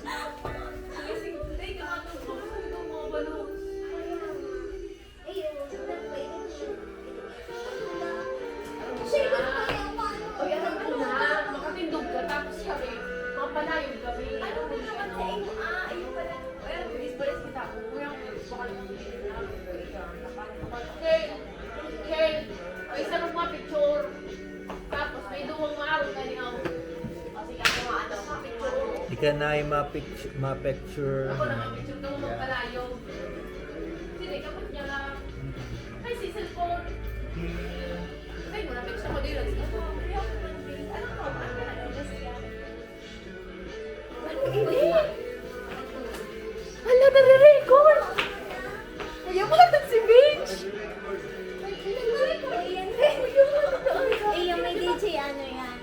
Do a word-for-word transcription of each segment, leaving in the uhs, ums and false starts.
Gising, hindi ka matulog. Ito, mga balon. Uy, alam ko na, makatindog ka, tapos kami, mapalayog kami. Ano mo naman sa imo? Ah, ayun pala. Uy, alam ko, dispares kita. Uy, ang baka lang ang Kel, Kel, may isa lang mga picture. Tapos may duwang maarog na niya. Kasi ako nga, ano, mga picture. Ika na ay ma-picture, ma-picture. Ako na ma-picture ka mo magpalayo. Sige, kapag niya lang. Ay, si cellphone. Ay, mo na-picture ko, di lang. Ano ka? Ano ka? Ano ka? Hala, nare-record! Ayaw mo lang si Vince! Ay, yung may D J, ano yan?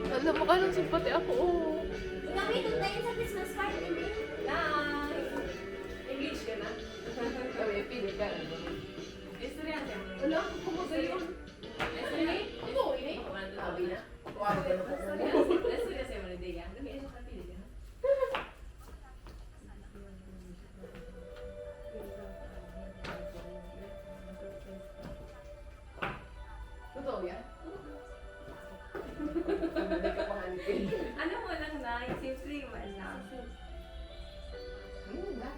Alam mo, anong simpati ako, oh. Gamitin tayo sa Christmas party, di? Nice! Engage ka na? Kami, pili ka. Istorya siya. Wala akong kumagayon. Istorya? Ito, ini? Sabi na. Istorya siya, istorya siya, Maria. Dali, ano ka, pili ka na? Totoo yan? Ano mo lang, Nay? Simple man lang. Hmm, ba?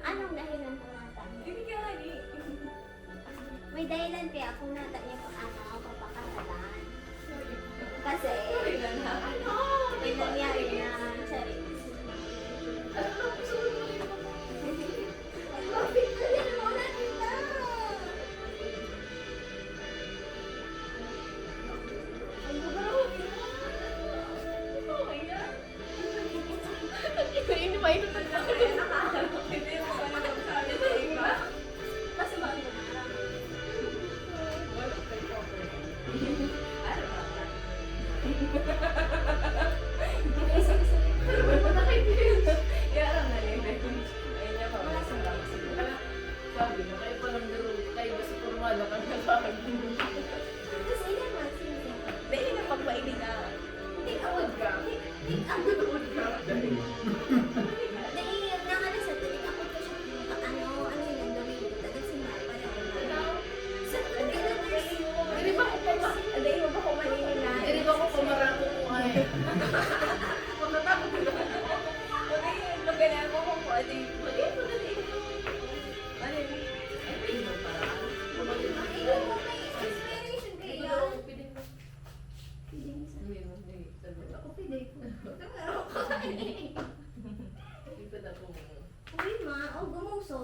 Anong dahilan kung nata niya? May dahilan kaya kung nata niya kung ano, papakataban. Kasi, may nangyari na, sorry. Hindi mainit na. Hindi mo pa nagsabi sa iba. Kasi bakit mo na alam? Wala kay Papa. Ano ba? Kaya alam na rin. Ayun niya pa. Wala sa mga. Sabi na, kayo palang garo, kayo ba sa pormada ka na lang? Kasi yan nga, sino yan? Dahil na pagpailing ka. Tig-awod ka. Tig-awod ka. Dahil, nangala sa tig-awod ko siya, ano, ano yung gawin ko? Taga Sinapa na yun. Sa, diri ba ko pa ma-, diri ba ko maninilan? Diri ba ko pa marako ko ay? Pagkatapos ko na. Pag-, pag-, pag-, pag-, pag-, Ano yun? Ay, may inspiration kayo. Ako, pwede ko. Uy, ma, oh, gumuso.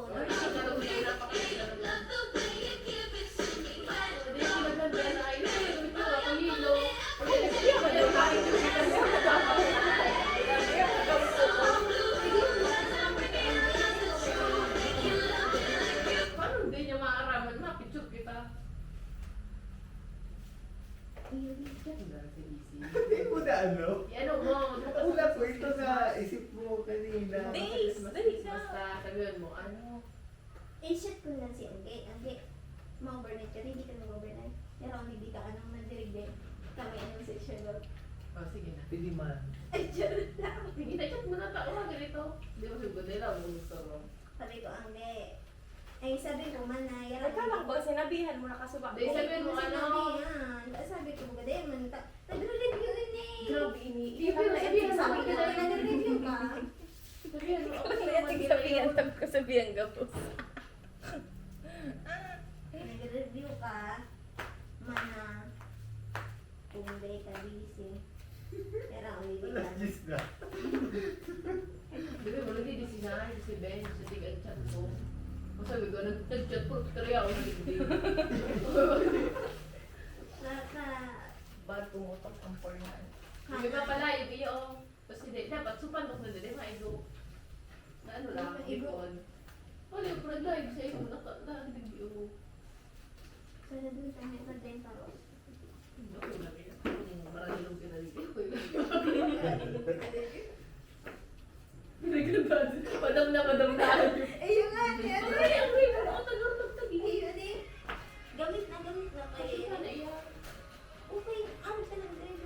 Paano hindi niya maaraman? Mapicture kita. Iyo, chat mo na lang sa G C. Hindi mo na ano? Ano mo? Una po ito na isip mo kanina. Days, dali na. Basta, sabihan mo, ano? I-chat ko na lang si Angge. Angge, ma-overnight ka, hindi ka nag-overnight. Pero ang hindi ka, anong nandirigde? Kami, anong session, no? Oh, sige na. Pwede man. Ay, charot lang. Sige na, chat mo na, tawagan ito. Hindi mo sagot, dahil ako gusto mo. Sabi ko, Angge. Ay, sabi ko man na, yara. Ikaw lang ba, sinabihan mo na kasuba? Hindi, sabi mo, ano? Sinabihan. Sabi ko, baga, dahil man, ta-, nagre-review yun eh. Grabe, ini. Hindi, pero sabihan mo, sabi ko, nagre-review ka. Sabihan mo, ako naman, sabihan, sabi ko, sabihan ka po. Nagre-review ka, mana. Kung hindi ka busy. Pero ang hindi ka. Alas diyes na. Dili mo lagi di sinay, si Ben, sa tig-chat ko. Ang sabi ko, nag-, nag-chat ko, kaya ako nag-, Naka- Ba't pumutok ang porn na? Hindi ba pala, yung iyo? Kasi di, dapat supantok na dili, maigo. Na ano lang, igo. Wala, pero live sa iyo, naka-, naka-video. Sana dun sa may content pa ron. Hindi, okay lang yan. Kung marami yung pinalagay ko, yun. Pinagkantado. Padam na, padam na. Eh, yun nga, kaya Ay, ang rin, ang tagal magtagi. Eh, yun eh. Gamit na gamit na kayo. Kasi ka na iya. Okay, ano ka nag-drive?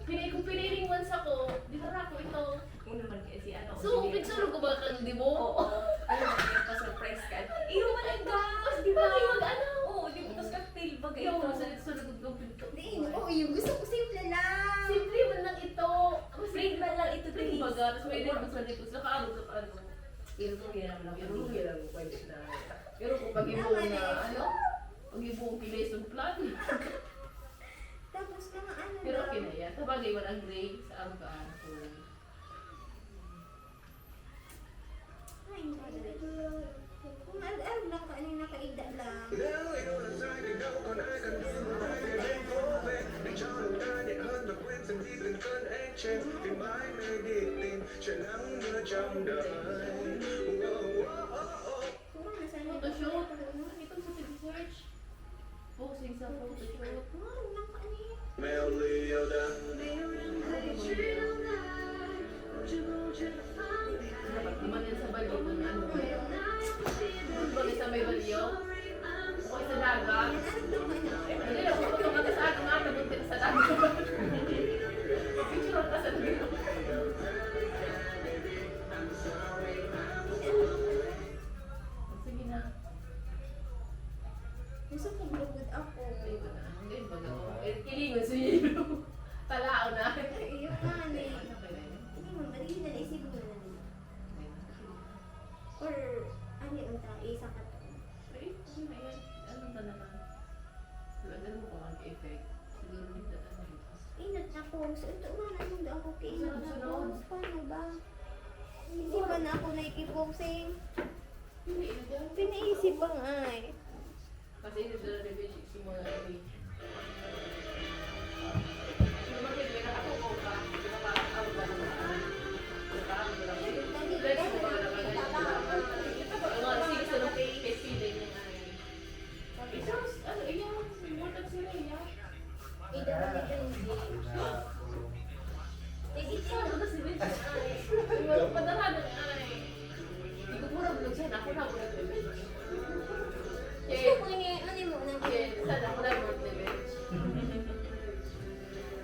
Pinay kung piniling man sa ko, di ba ako ito? Una man kaya si ano, So, si picture ko ba kang di mo? Oo. Ano man, yung pa-surprise ka. Iyo man ang gas, di ba? Pag mag-ano? Oo, di ba? Tapos cocktail ba Iyo, ganito? Sa, sa likod ng pinto. Di, oo, yung gusto ko simple lang. Simple man lang ito. Plain man lang ito, Plain please. Baga, tapos may rin sa likod, sa kaano, sa kaano. Pero kung yan ang Pero pinili. Yan ang pwede na. Pero kung pag-ibo Tama na, na yun. Ano? Pag-ibo ang kilay sa plan. Tapos mga ano Pero na. Okay na yan. Sabagay, walang gray sa ang kaano. Ay, hindi. Kung ano, ano lang, kung ano yung nakaigda lang. Siguro na sana Photoshoot. Ito sa search. Posing sa photoshoot. Ah, naka-, ano yun? Dapat naman yan sa balyo kung ano. Kung bagay sa may balyo, o sa dagat. Hindi lang, kung punta ka sa ano, nga, nabuntin sa dagat. Picture ka sa dagat. Sige na. Gusto ko lugod ako. Ay, wala. Hindi, baga, oh. Eh, kilingon sa iyo. Talao na. Ay, iyo ka, ne. Hindi mo, mali na naisip mo na lang. Or, ano yung unta, isa ka to? Ay, ano na yan? Ano ka naman? Wala na mo kung ang effect. Siguro hindi na ano yun. Inat na po. So, ito nga na yung doon ko kayo. Sunod, sunod. Paano ba? Hindi pa na ako nakikiboxing. Pinaisip pa nga eh. Kasi hindi na revenge sa mga ano eh. Ano ba, may nakatukaw ka? Di ba parang tawag ka naman? Di ba? Let's go, mga naman. Mga sige, sa nung kay Pepsi din yung ano eh. Ito, ano, iyan, may multag sila, iyan. Ito, ano, ito, hindi. Sige, ito, ano, si Vince, ay. Padala na, ay. Hindi ko mura bulog siya, ako na bulog. Gusto ko niya, ano mo, nang Yes, sana ako na bulog ni Vince.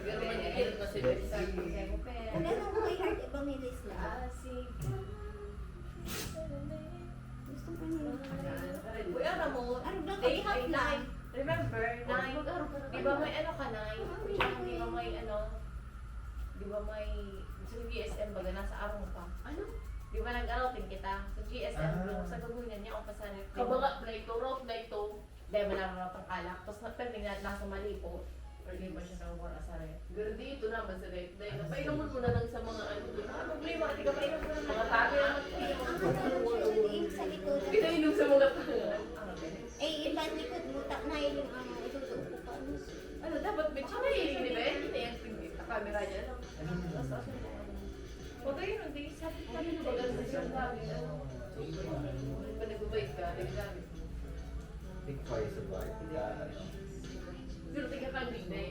Pero manigil ko si Vince. Ano, ano, kung may heart evangelist na? Ah, sige. Gusto ko niya. Kuya Ramon, Ano ba day half kailangan? Nine. Remember, nine. Di ba may ano ka, nine? Di ba may ano? Di ba may, sa G S M baga, nasa arong pa? Ano? Di ba nag-outing kita? Sa G S M Ah. Blue, sa Gabunan niya, ako pa sa ref. Kabaga, play to, rock, play to. Dahil manarap ang alak. Tapos na, pero na, nasa mali po. Or di ba siya sa war asare? Pero di ito naman sa ref. Dahil napainuman mo na lang sa mga ano, di ba? Ang problema, di ka painom mo naman. Mga tao yung Ang ano, yung sa likod. Pinainom sa mga tao. Ah, okay. Eh, iba likod mo, ta-, nailing ang isusuko pa. Ano, dapat may tsaka yung, di ba? Hindi yan, sa camera niya, no? Ano? Tapos, ano, Huwag kayo nung di, sabi ko, Ano yung bagal sa isang bagay, ano? Pag nag-bike ka, naggamit mo. Ikaw sa bahay, ika, ano? Pero tika ka, hindi. Hindi,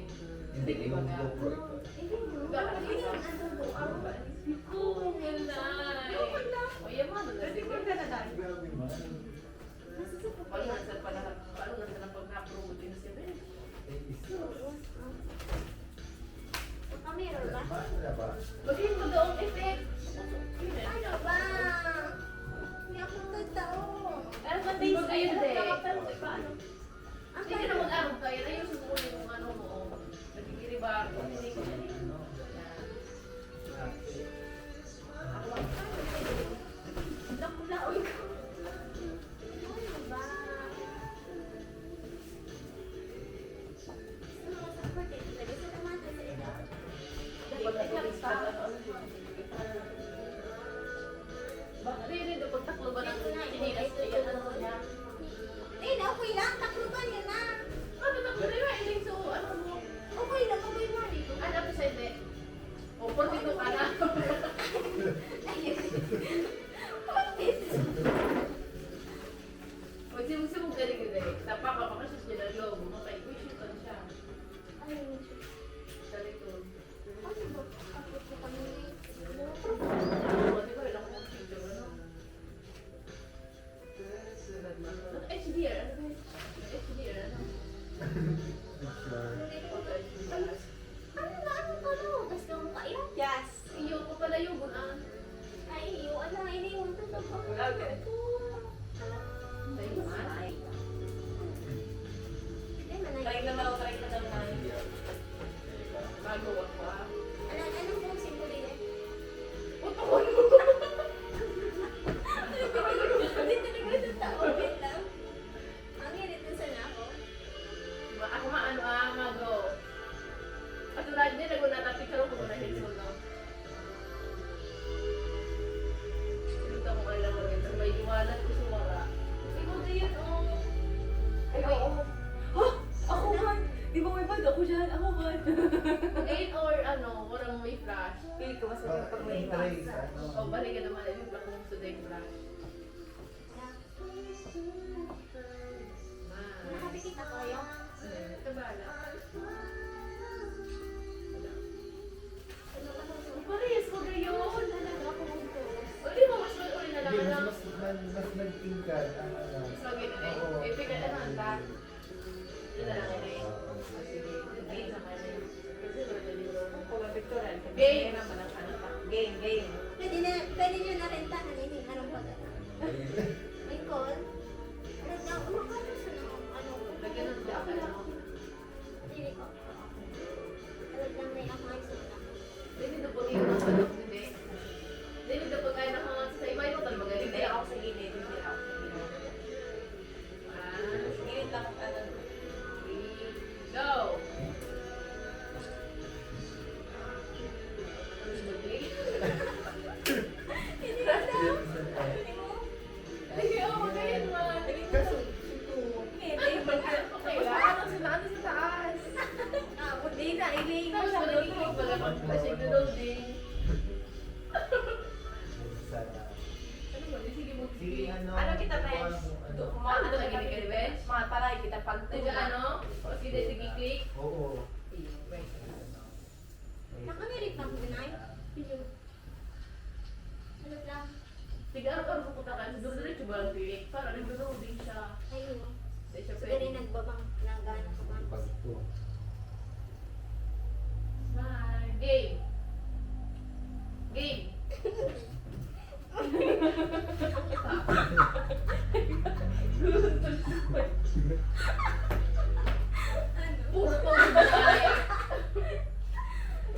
Hindi, di ba yung ka? GoPro ito. Hindi, no? Dapat Hindi, ikaw. Ano to? Ako ba? Oo, wala. Wala. O, yan, mano, Pwede ko ka na dahil. Grabe, man. Nasa sa Paano papel. Nasa pala, paano nasa na pag na-promote yun si Ben? Eh, isa. Sa camera ba? Paano na ba? Maging magaong effect. Ano ba? Hindi ako totoo. Ano ba taste? Ayun, Hindi. Ano ba? Ang Hindi na kanya- mag-arog kayo. Ayun, siguro yung ano mo, oh. Nagkikiribar. Hindi ko Ako ba? Pag eight or ano, parang may flash. Pili ko mas maganda pag may May flash. Trace, ano? O, balik ka naman, ay, yung black mo sa day flash. Nakapikit ako, yung Kabala. Parehas ko ngayon. Talaga ako ang boss. O, di ba, mas mag-uli na lang, Hindi, mas, ano? Mas, mas, mas nagtingkad ang ano. Mas mag-uli. Oo. Eh, teka, ano, ang ta? Yun na lang, eh. Oo. Sige. Hindi na kaya. Kasi wala na dito. Kung pag-picturean, Game. Kaya naman ang ano pa. Game, game. Pwede na, pwede nyo na rentahan, eh, anong pag-, may call? Ano daw? Ano ka na sa ano? Ano? Lagyan ng black, ano? Dili ko. Talagang may ako ay sulat. Dili na po yung mga ano, hindi. Dili na po kayo nakahangat sa iba, yung talaga, hindi ako sa gilid, hindi ako sa gilid. Ah, gilid lang, ano. Go! Hindi na. Ay, oo, ganyan man. Kaso, ito. Hindi, hindi. Mas maano sila, ano sa taas? Ah, hindi na, iling. Tapos malagiglig pala pag kasi loading. Sana. Ano ba? Di sige mo. Sige, ano, Ano kita, ito, Bench? ano, ano. Do-, Ano kumain talaga talaga ni kita, Bench? Mga taray kita pag Taga ano? O sige, sige, click. Oo. Sige, wait. Nakamirit na po, Nay. Sige. Ano lang? Sige, araw-araw ko punta kayo. Duro-diretso ba ang click? Para nagduro din siya. Ayun. Hindi siya Siguro pwede. Nagbabang, nagano ka ba? Pag ito. Bye. Game. Game. Ano? Puro to, July.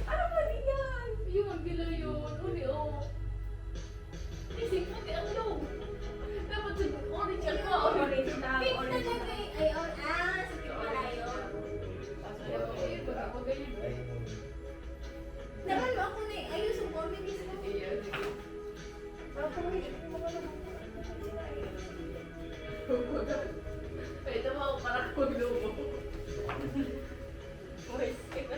Ano ba yan? Yun, bilo yun. Uli, oh. Isip mo, di ang long. Dapat sa orange ako. Orange na, Pink orange talaga na. Eh. Ay, or-, ah, sa pink pala yun. Kaso yung, ayun, baga, baga yun. Ay, no. Naman mo ako na eh. Ayun, sa form, hindi sa Iya, sige. Tapos, yung mga nabukod. Pwede mo ako parang maglubo. Uy, sige.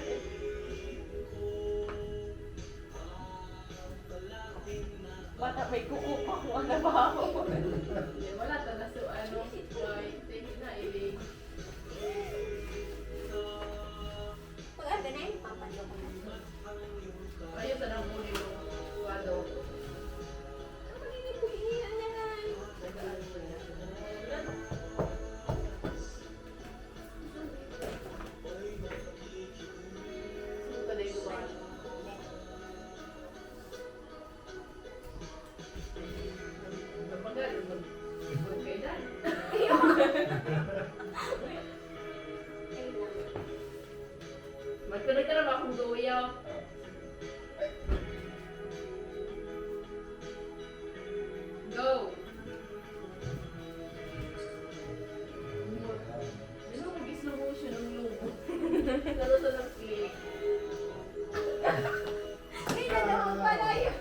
Bata, may kuko pa kung ano ba ako. Wala ka na so, ano, why? Thank you na, Eileen. Pag ano na yun, papanyo ko na. Ayun, sa nang muli mo. Walo. Ang magiging buhian na lang. Sino ka na yung kumain? Kapag ano, mag-, mag-, kailan? Magkano ka na ba akong gawin, ah? Go! Ano, mag-slow motion ang lobo. Lalo sa nag-click. Ay, nalaman pala yun.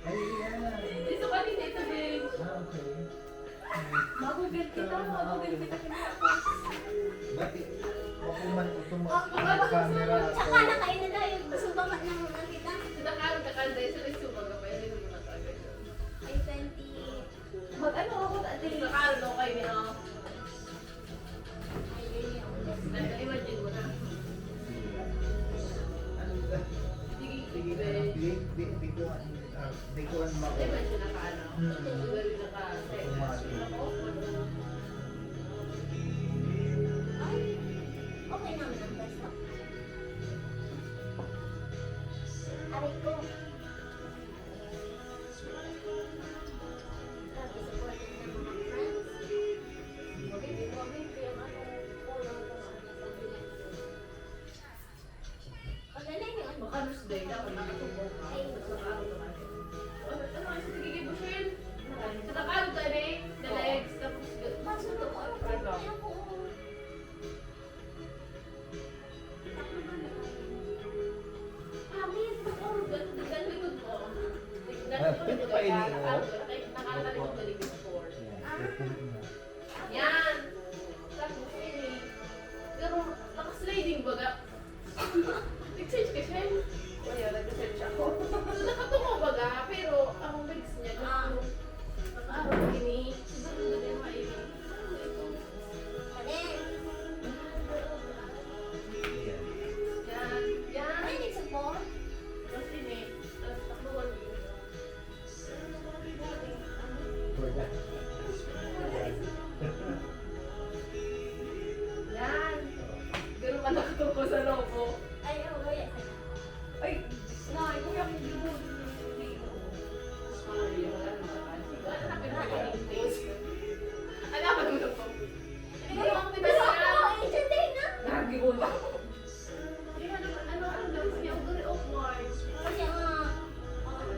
Ay, yan. Dito ka din, dito din. Ah, okay. Magugal kita, magugal kita. Ba't i-, bako man ito mag-, Oh, baka camera, gusto mo. Tsaka so nakain na tayo. Gusto ba ma-, nang makita? Kita ka, kita ka, dahil sa gusto mo, kapag hindi mo matagal. Ay, twenty. Mag-ano ako, ate? Nakalo kayo niya. Ay, yun yun. Dahil imagine mo na. Ano ba? Sige, Sige na lang. Di, di, di ko, ah, di ko ang mako. Di ba siya naka-ano? Hmm. Sugal na ka. Automatic. Ay, okay naman ang basta. Aray ko. Baka Tuesday, dapat nakatubog. Ay, nasa araw naman. Ano, ano, ano, sige, Bushel? Sa Tagalog ka, eh? The legs, tapos, mas ito, ano, ano, ano, Reading baga. Nag-search ka, Shell? Wala, nag-search ako. So, nakatungo baga, pero ang text niya, ah, nakaarog ini. Siguro na din maili. Ano ito? Yan, yan. Ay, nagsupport? Tapos ini, tapos takbuhan ini. Yan. Ganun ka nakatuko sa lobo. Ay, oo, yan. Ay, na, ikaw yung hindi mo. Ano ba yung lobo? Pero ang Pero ako, bilis na. Agent din, ah. Lagi ko ba? Di ba naman, ano, ano daw siya? Very awkward. Kasi ang, ah,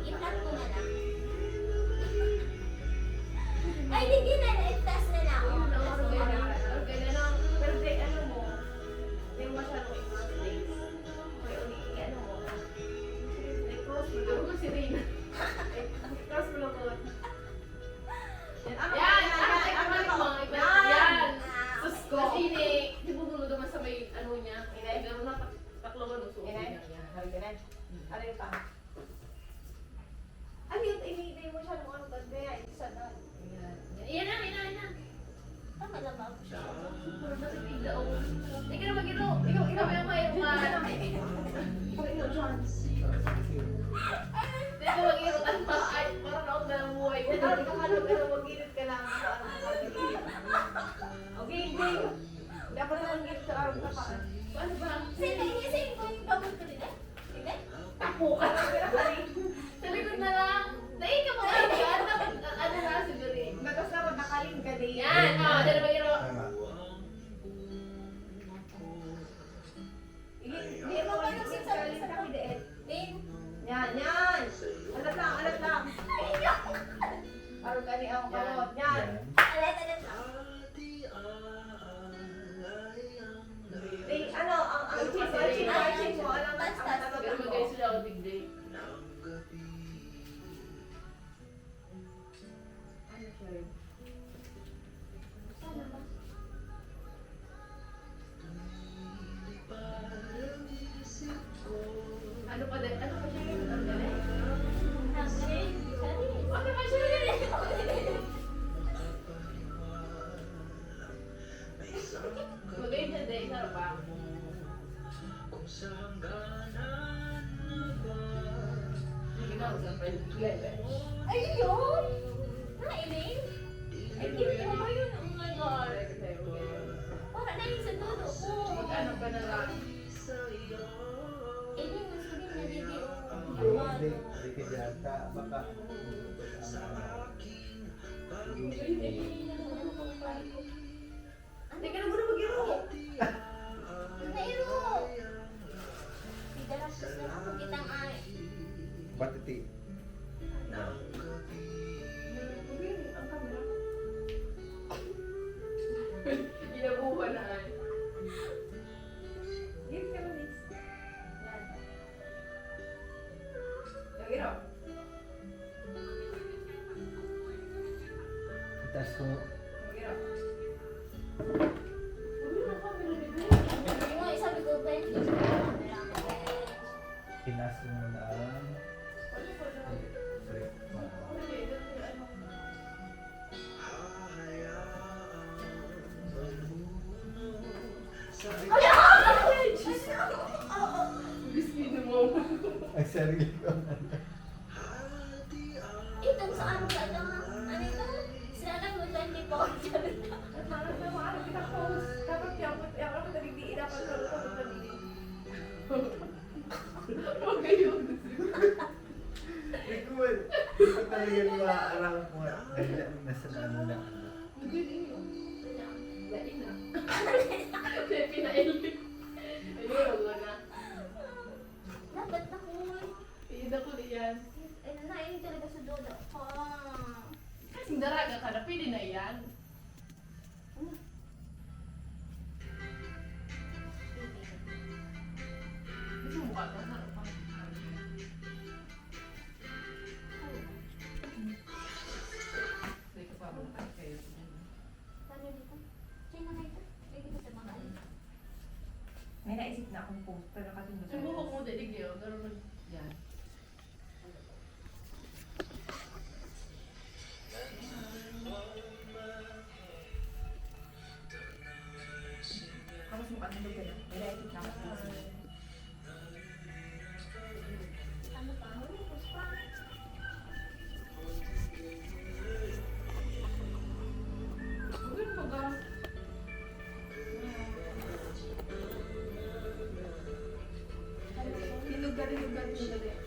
i-flat ko na lang. Ay, di, di na, i-flat na lang. Ayun, ang Kasi organ, ano, ang organ, ano, pero di, ano mo, di mo masyadong i-cross legs. May uli, ano mo, i-cross mo, doon mo si Rina. I-cross mo lang po. Yan, ano, Yan, yan, ano, yan, ano, ano, ano, yan. Yan. Sus ko. Kasi ini, di ba gulo naman sa may, ano niya? Inay? Pero natak-, takloban, uso. Inay? Yan, yan. Hari ka na. Ano yung pa? Ano yung ini, ini mo siya nung ano, banda yan? Isa na. Yan. Yan na, yan na, yan na. Tama na ba ako siya? Super, bakit bigla ako? Ikaw na mag-iro. Ikaw, ikaw, ikaw, ikaw, ikaw, ikaw. Ikaw, ikaw, John. Ikaw mag-iro, tan pa, ay, parang ako na lang buhay. Parang ka, ano, pero mag-init ka lang. Okay, okay. Dapat lang dito sa araw ka pa. Paano ba? Sino yung, sino yung pamangkin ko din, eh? Hindi? Tapo ka lang, pero kali. Sa likod na lang. Dahil ka mga yan, dapat, ano na, siguro eh. Batas na, pag nakaling ka din. Yan, oh, dali mag-iro. Tama. Hindi, hindi mo pa yung sinasabi sa kami, Deen. Din. Yan, yan. Alat lang, alat lang. Ay, no. Parang kani ang Yan. Kalot. Yan. Yan. Alat, alat lang. Di, ano, ang, ang Pero chin, ang kasi chin, ang chin mo, alam mo, Basta, ang ano Pero basta. Mag-ayos sila ako, tigde. Ano siya rin? Ano pa din? Ano pa siya rin? Ang galing. Ang galing. Ano pa siya rin? Magayon siya, Day, sarap pa. Ay, yun! Nailing? Ay, hindi ko yun. Oh my God. Para na yun sa todo ko. Mag-ano ka na lang? Iling, mas hindi na, Didi, oh. Hindi, hindi ka dyan. Baka, Teka na muna, mag-iro. Nairo! Di dalas na ako, kitang ay. Ba't iti? Ang kamera. Ginabuhan na ay. Gilid ka na, Liz. Yan. Mag-iro. Itaas mo. Itaas mo na ang break mo. Ay, Diyos ko! Ang sarili ko. Itong sa ano ba ito? Ano ito? Sila lang mo twenty-four. Dapat yung, yung ako nagbibiin dapat sa loob ng pamilya. Huwag kayo. Ikaw, ikaw talaga yung maaarang mo. Dahil lang nasa ano na. Ang galing, oh. Lain na. Kaya pinaili. Ayun, wala na. Dapat na, Kuy. Pwede ko diyan. Ay, na, ini talaga sa duda ko. Kasi daraga ka na, pwede na yan. Gusto mo ba ito? Sarap pa. Paano dito? China nga ito. Pwede ko sa mga ano. May Na akong post, pero nakatindog sa buhok mo, dili gyud. Pero mag-, yan. Tapos mo, ano, ka na? Wala, ito na. Ano pa? Ano pa? Hinugarin, hinugarin, hinugarin.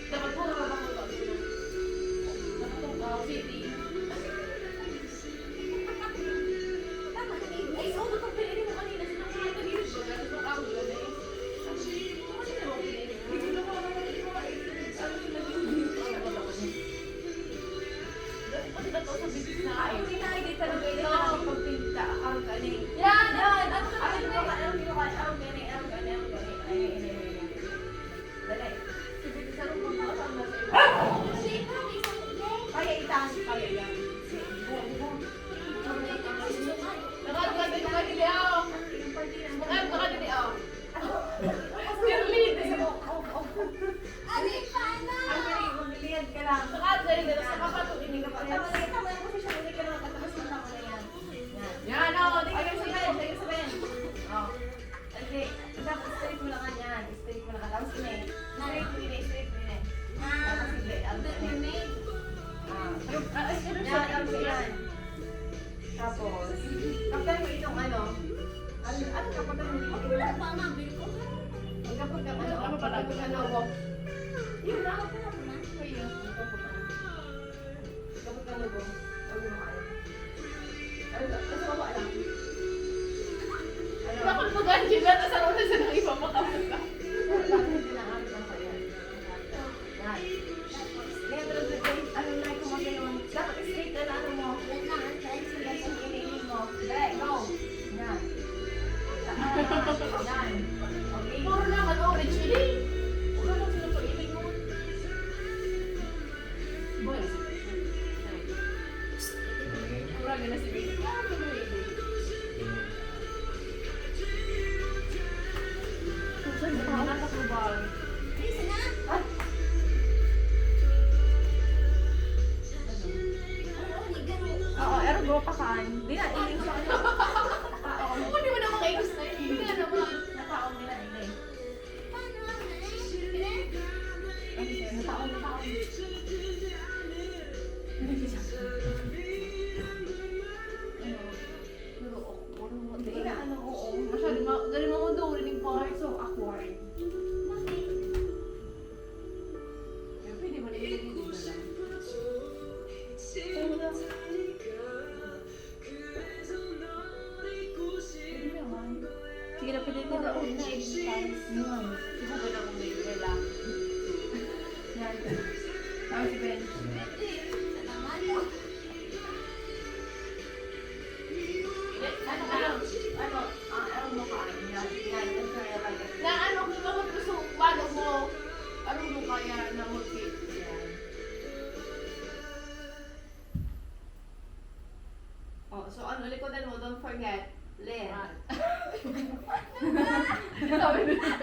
Dapat po, dapat po, dapat po. Dapat po, ah, city. Ako, di na, di ka na pwede na lang pagpinta. Arog ka ni. Yan! Yan! Arog ka ni, arog ka ni, arog ka ni, arog ka ni. Ay, ay, ay, ay, ay. Dali. Sige, sa rupon mo, sa mo. Kaya itaas, kaya yan. Sige, buka, buka. Nakakagad ka, dili, oh. Nakakagad ka, dili, oh. Clearly, this is. Oh, oh, oh. Ano yung paano? Ang galing, magliliyad ka lang. Nakakagad ka, sa kapatid, hindi ka pa. Tama na, tama na yung posisyon, hindi ka lang, tapos yung tama na yan. Yan. Yan, oh, tingnan mo sa Ben, tingnan mo sa Ben. Oh. Okay, dapat straight mo lang yan. Straight mo lang. Tapos ini. Straight mo ini, straight mo ini. Ah, tapos hindi. Ano the, the maid? Ah. Yan, tapos yan. Tapos, kaptan mo itong ano. Ano, ano kaptan mo? Wala pa, mabili ko. Magkapag ka ano, ano pala? Magkapag ka lobo. Yun, ano pala mo na? Ayun, magkapag ka. Kapag ano ba? Ano ba kayo? Ano ba? Nasa baba lang. Ano? Kapag mag-anjula, tas ano na sa nang iba, makabuka. Wala, hindi na, ano lang kayo. Yan. Ngayon, ano na yung kumagayon? Dapat straight na ano mo. Yan na, ang tight. Yan yung iniinom mo. Dali, go. Yan. Yan. Okay. Puro naman orange, ini. Puro lang sila pa ini mo. Boy. Mura ka na si Baby. Mura ka na, Baby. Saan ka pa? Nasa Cubao. Ay, sana? Ah. Oo, ero go pa kaan. Di na, iling siya. Oo. Hindi mo na makaigos na yun. Hindi na naman. Nakaon nila, iling. Ano siya? Nataon, nataon. Pero, oh, puro mo. Hindi na, ano, oo. Masyado ma-, dali mo, dali mo, dali mo, so awkward. Bakit? Pero pwede mo na yun, di ba? Sige na, pwede na. Yan. Tapos, Ben. Ano, ano, ano, ah, ano mo ka? Yan, yan, yan, yan, yan. Na ano, kung bakit gusto, wala mo, ano mo kaya na mag-fit? Yan. Oh, so ano, likodan mo, don't forget, Lynn. Ah. Sabi na.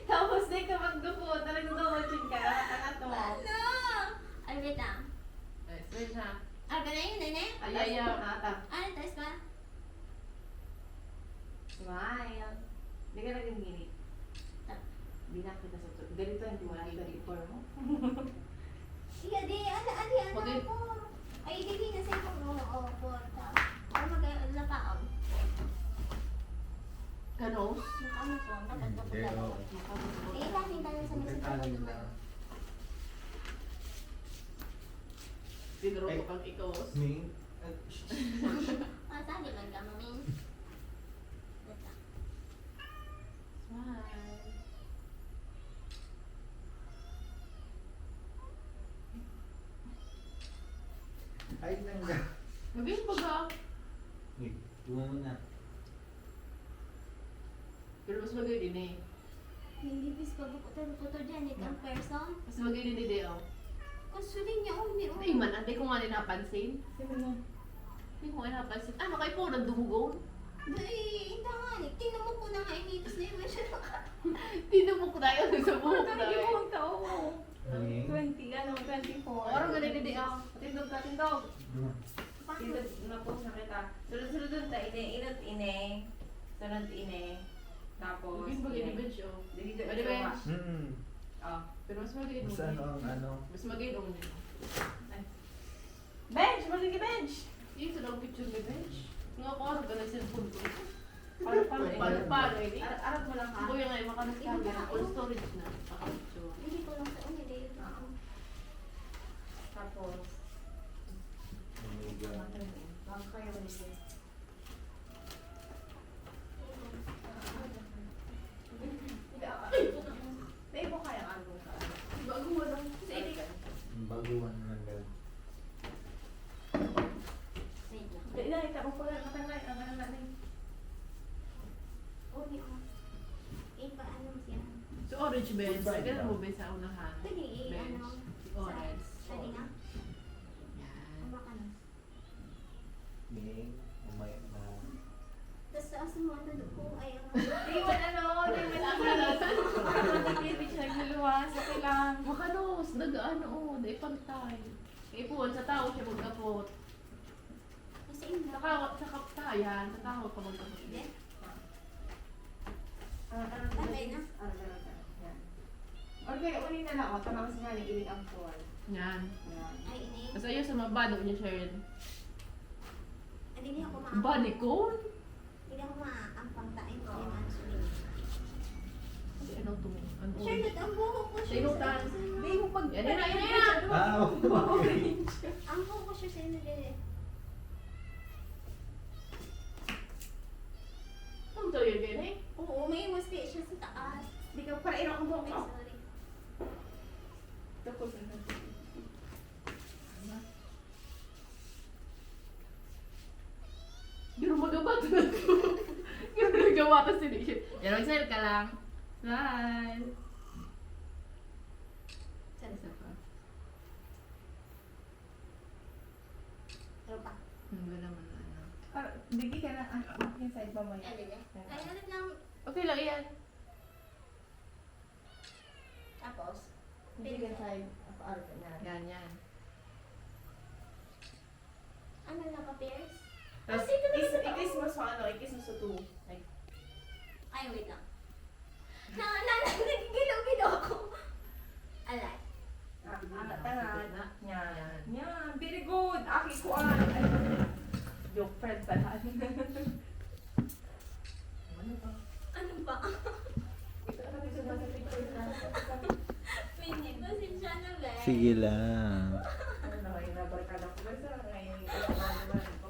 Tapos, di ka magdupot, talagang dumoching ka, dapat angat mo. Ano? Ay, wait lang. Ay, smile na. Ah, ganun yun, nene? Ay, ay, ay. Taas mo na ata. Ano, taas pa? Smile. Di ka naging gini. Ah. Di na kita sa tu-, ganito ang diwali ka di form mo. Iya, di, ano, ano, ano Mag- ako? Ay, di, di, nasa ipag mo, oh, porta. Ay, mag-, lapaon. Ganos? Ano po, dapat Hindi, dapat oo. Dapat. Eh, bakit tayo sa may Hindi, sa tayo na. Tinuro Ay. ko pang ikaw. Ni? Ah, saan naman ka, Mami? Dito. Smile. Ay, nangga. Magayon pa ka. Uy, tuwa mo na. Pero mas magayon din eh. Nilipis pa buko, pero photo dyan, it ang person. Mas magiging didi, oh. Kaso din niya, oh, may, oh. Ay, man, ate ko nga rin napansin. Sino na? Hindi ko nga napansin. Ano, kay po, nagdumugon? Dahil, hindi nga, eh. Tinamok ko na nga, initos na yun, siya naka- Tinamok na yun sa buhok na yun. Twenty, ano, twenty-four. Oro, ganun, didi, oh. Tindog ka, tindog. Tindog na po sa kita. Sunod-sunod dun ta, ine, inot, ine. Sunod, ine. Tapos, Hindi mo ine. gini-bench, oh. Dito, Pwede ito, bench? ah. Mm. Oh. Pero mas magiging Mas ano ang ano? Mas magiging. Bench! Magiging bench! Yung sa daw picture ni bench. Nga ako, harap ka ng cellphone ko. Paano, paano, Paano, paano, eh? Ar- arap mo lang, ha? Kuya nga, eh, makanas Ikaw ka, ba? full storage na. Pakapicture. Hindi ko lang sa una, dahil Ah. Tapos, Ang mega. Baka kayo, Mister. Hindi, ah, ah, hindi ko kaya ang ano ka. Bago mo lang. Sa itik. Ang baguhan ng gag. Wait lang. Dali na, ita mo pala. Matangay, ang ano na rin. Oh, di ko. Eh, paano siya? So, orange bench. Goodbye, Ganun diba? mo, bench sa unahan. Pwede, eh, Bench. ano, Orange. sa, pwede na? Yan. Ang baka na. Ning, umay na. Tapos sa asa mo, ano, ko, ay, ang Di mo ano, di mo ano. Hindi, hindi siya nagluluwas. Okay lang. Makanos, nag-ano, oh, di pantay. Ipuan sa tao siya magkapot. Kasi yung Sa kawat, sa kaptayan, sa tao ka magkapot. Hindi. Ah, ano, Patay na. Ah, ganun ka. Yan. Okay, uli na lang. O, tapos nga, nag-ilig ang puwan. Yan. Yan. Ay, ini. Tapos ayun sa mga bado niya, Sharon. Hindi niya ako ma- Body cone? Hindi ako maampang tain ko yung ano, sabi niya. Kasi ano to? Ano? Charlotte, ang buhok ko siya. Sinutan. Hindi mo pag- Yan na, yan na, yan na! Ah, okay. Ang buhok ko siya sa nila. Ang to yun, yun eh? Oo, may mas kaya siya sa taas. Hindi ka para irong ang buhok Ay, mo. Sorry. Tapos na. Pero magabat na to. Pero magabat na si Nation. Yan, mag-smile ka lang. Smile. Saan? Isa pa. Ano pa? Hindi naman na ano. Ah, digi ka na. Ah, yung side pa mo Ay, yan. hindi. Ay, ano lang. Okay lang yan. Tapos, Digi ka side. Paaro ka na. Yan, yan. Ano, naka-pierce? Tapos, Kasi ito naman ikis, sa ikis taas. mo sa ano, ikis mo sa two. Like, Ay, wait lang. Na, na, na, nagigilo-gilo ako. Alay. ah, ah, tangan. Yan. Yan. Very good. Aki ko ah. Joke, friend pala. Ano ba? Ano ba? Ito na, ito na sa picture na. Hindi, pasensya na, be. Sige lang. Ano na, yung nabarkada ko. Basta ngayon, yung naman ko.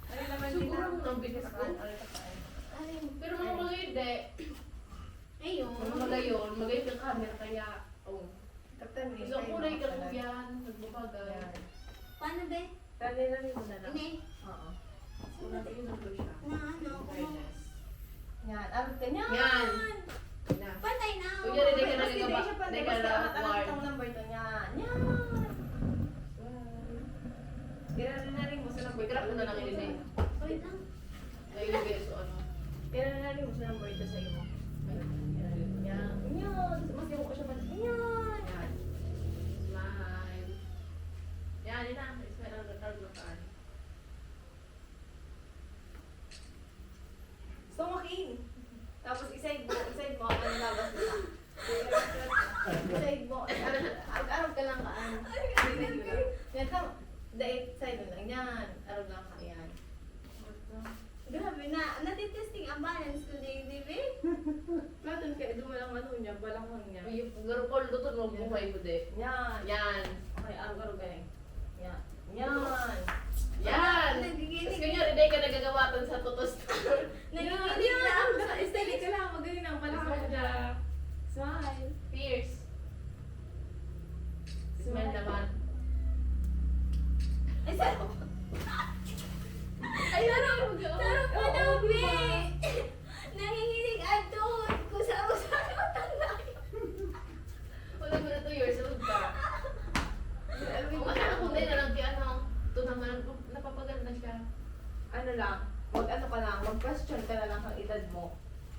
Ano naman, Siguro di na- ang bilis ko. Ano, ano, ano. Ay, Pero mga mga hindi. Ayun. Mga magayon, magayon ang camera kaya, oh. Kaptan, Gusto ko kulay ka po yan, nagbabagay. Yan. Paano, be? Dali lang yun na lang. Ini. Oo. Kulay yun ang siya. Na ano, kung Fairness. Yan. Arog ka. Yan. Yan. Na. Patay na. Kuya, dede ka na Basta gagaba. di siya pa- Dede ka basta na angat-angat ward. ang number to. Yan. Yan. Yan. Ira-rin mo sa number. Igrab mo na lang yun, eh. Wait lang. Nailagay sa ano. Ira-rin mo sa number ito sa imo. Yan. Yan. Mas yung ko siya pa. Yan. Yan. Smile. Yan, yun na. Smile ang gagawin mo saan. Gusto mo, King? Tapos iside mo, iside mo ang labas nila. Iside mo, arog-arog ka lang kaan. Yan lang. Dahil side mo lang. Yan. Arog lang ka. Yan. Grabe na. Natitesting ang balance ko, di, di, be? Platon kaya dumalang ano niya, balakang niya. Yung garukol, lutod mo, buhay mo, de. Yan. Yan. Okay, arog-arog ka eh. Yan. Yan. Yan! Nagigiling. Tapos kunyari, di ka nagagawatan sa tutos. Nagigiling na ako sa Steady ka lang. Magaling na ang balakang mo dyan. Smile. Fierce. Smile naman. Ay, sarap. Ay, sarap. Sarap po daw, be. Nanginginig ang tuhod ko sa usapan.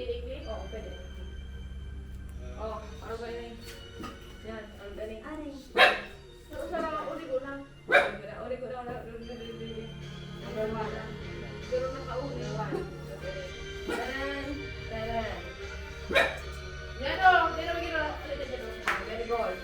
Pwede i-clip? Oo, pwede. Oh, parang ganyan. Yan, ang galing. Aray. Pero sa mga uli ko lang. Number one. Pero nakauli. Number one. Taran! Taran! Yan o! Yan o! Yan o! Yan o! Very good.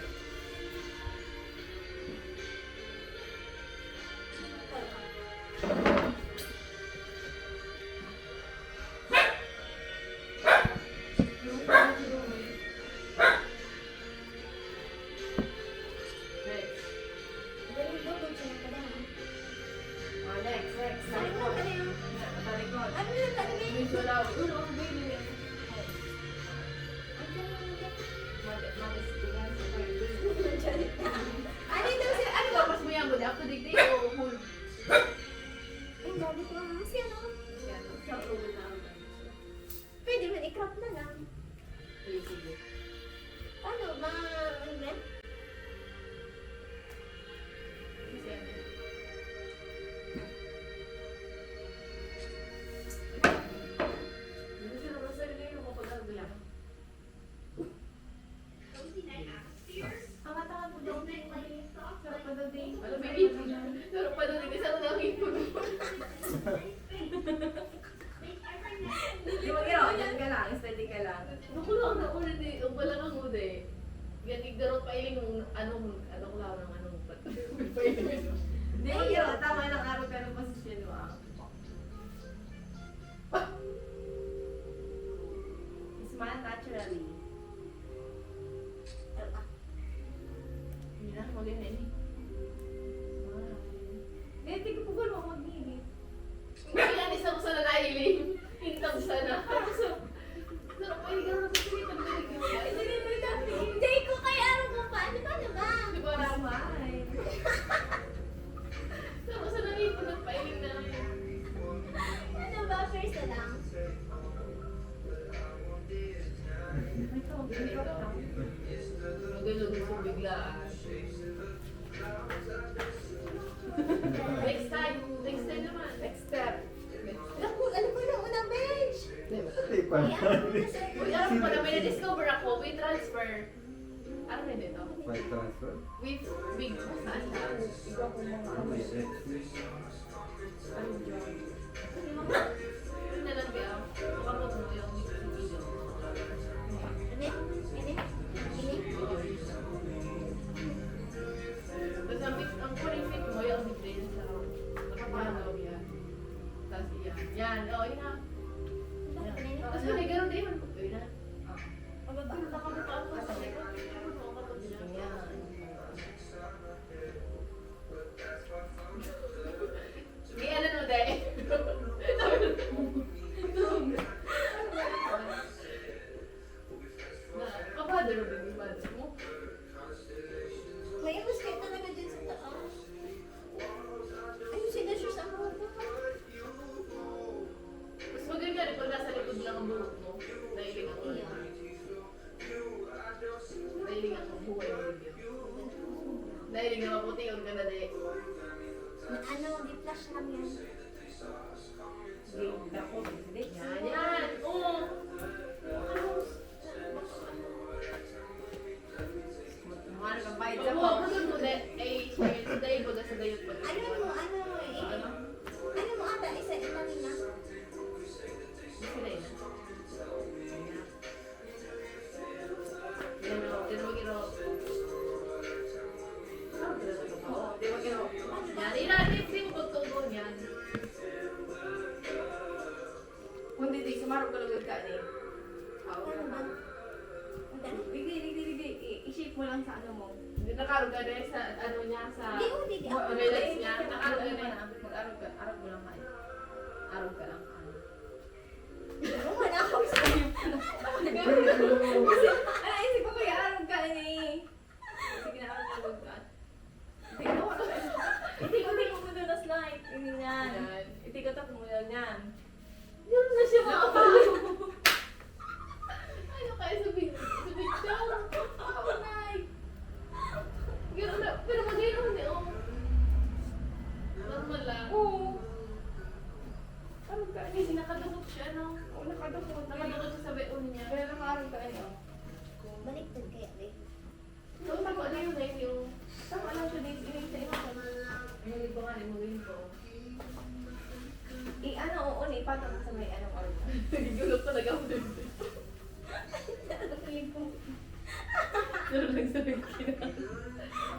Next. Ang galing daw, good siya, madam. Ah, next, next. Ano mo, ano yun? Talikod. Ano yun? Ano yun? Medyo loud. Ano ang baby? Ang galing daw. Mad-, madis-, Ano daw siya? Ano ba? Mas mo yan, good after the day o whole? Ang gabi ko lang. Siya, no? Siya, no? Sa ulo na ang Pwede man, i-crop na lang. Sige, sige. Ano, ma-, ano na? Sige. Hindi ko naman sarili yung kapag-ano lang. Ang mata ko daw, sarap pa daw din. Alam mo, sarap pa daw din. Isa ko lang ipon. Di ba, ginawa, dyan ka lang, steady ka lang. Naku lang, nauna di, ang pala kang ude. Yan, igdaro pa iling ng anong, anong lang, ng anong, pailing. Di, yun, tama lang, araw ka ng posisyon mo, ah. Smile naturally. Maganda ini. Smile. Dahil tigpugol mo, magngingit. Kaya ni sa sana nahiling. Intang sana. Tapos, sarap pa yung gano'n sa sige, pag nalagyan mo. Hindi, hindi, hindi. Hindi ko kaya alam kung paano. Paano ba? Di ba, Rama? Smile. Tapos, sa nangipon, nagpailing na lang. Ano ba? First na lang. Magano gusto biglaan. Next time. Next time naman. Next step. Naku, alam mo na, unang bench. Hindi pa. Ay, ano na siya? Uy, alam mo na, may na-discover ako. We transfer. Ano na dito? May transfer? With big, saan na? Ikaw kung mga ano. May transfer. Ano dyan? Ano na lang, Bea? Baka mo tumayo ang video. Ini? Ini? Ini? Basta ang bit-, ang kuning fit mo, yung bit din sa nakapanaw yan. Tapos yan. Yan. Oh, yun na. Yan. Tapos yun, nagkaroon din yun. Yun na. Pababa. Nakabuka ako sa likod. Yan. May ano, no, Day? Kabado na ba yung mother mo? May mosquito talaga dyan sa taas. Ayun, sila siya sa mga baka. Mas maganda rin pag nasa likod lang ang buhok mo. Dahil yun ang Iya. Nahiling ako buhay mo, Livio. Nahiling na maputi, huwag ka na, de. Ano, di-flash lang yan. Sige, ako, sige. Yan, yan. Oo. Ano? Ano ka, bayad sa Huwag mo, de. Eh, sa day, baga sa dayot pa. Ano mo, ano, eh, ano mo ata, isa, isa rin na. Isa rin na. Yan, o, tignan mo, giro. Tignan mo, giro. Yan, ina, di, di mo pagtugon yan. Kung di, di, sumarog ka lugod ka, ni. Ano ba? Ang dali. Digdi, digdi, digdi. I-, i-shape mo lang sa ano mo. Hindi, nakarog ka din sa ano niya, sa Di, oh, di, di. Mo-, relax niya. Nakarog ka na. Mag-arog ka. Arog mo lang, ay. Arog ka lang. Ano? Ano man ako sa iyo? Kasi, ala, isip ko, kuya, arog ka ni. Sige na, arog ka, arog ka. Itikot, itikot mo doon na slide. Ganyan. Yan. Itikot ako mo yan, yan. Yun na siya, mga kapatid. Ano kayo sa big, sa big show? Oh, my. Yun na, pero maganda yun, eh, oh. Normal lang. Oo. Ano ka? Kasi nakadukot siya, no? Oo, nakadukot. Nakadukot siya sa baon niya. Pero nakaarog ka, ano? Baliktad kaya, be? So, tama na yun, eh, yung tama lang siya, din, yung sa inyo. Yung iba nga, yung mga yun ko. I-ano, oo, na ipatong sa may anong organ. Nagigulok talaga ako, baby. Pero nagsabi ko,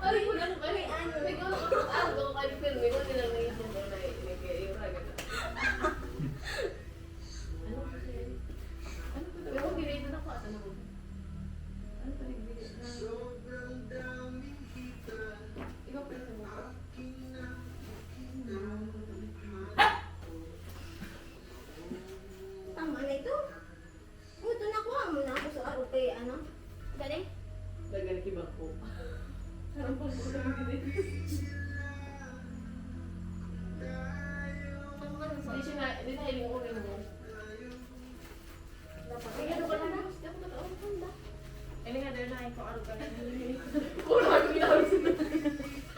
ay, kung ano, ay, ano, may gawin ako, ah, gawin ko, ay, pero may gawin lang na yun, yung mga, yung, yung, yung, ano kasi, ano ko, pero okay, dito na ako, ano mo? Ano pa rin, bigyan na? Ikaw pa yung sagot. Tama na ito. Buto na kuha mo na ako sa aro kay ano. Dali. Dagan kibako. Sarang pagbuto na gini. Tama na sa Hindi siya na, hindi na hiling ulo mo. Dapat. Ay, ano ba na? Dapat, oh, handa. Ini nga, dahil na, ikaw, araw ka na. Puro araw ka na.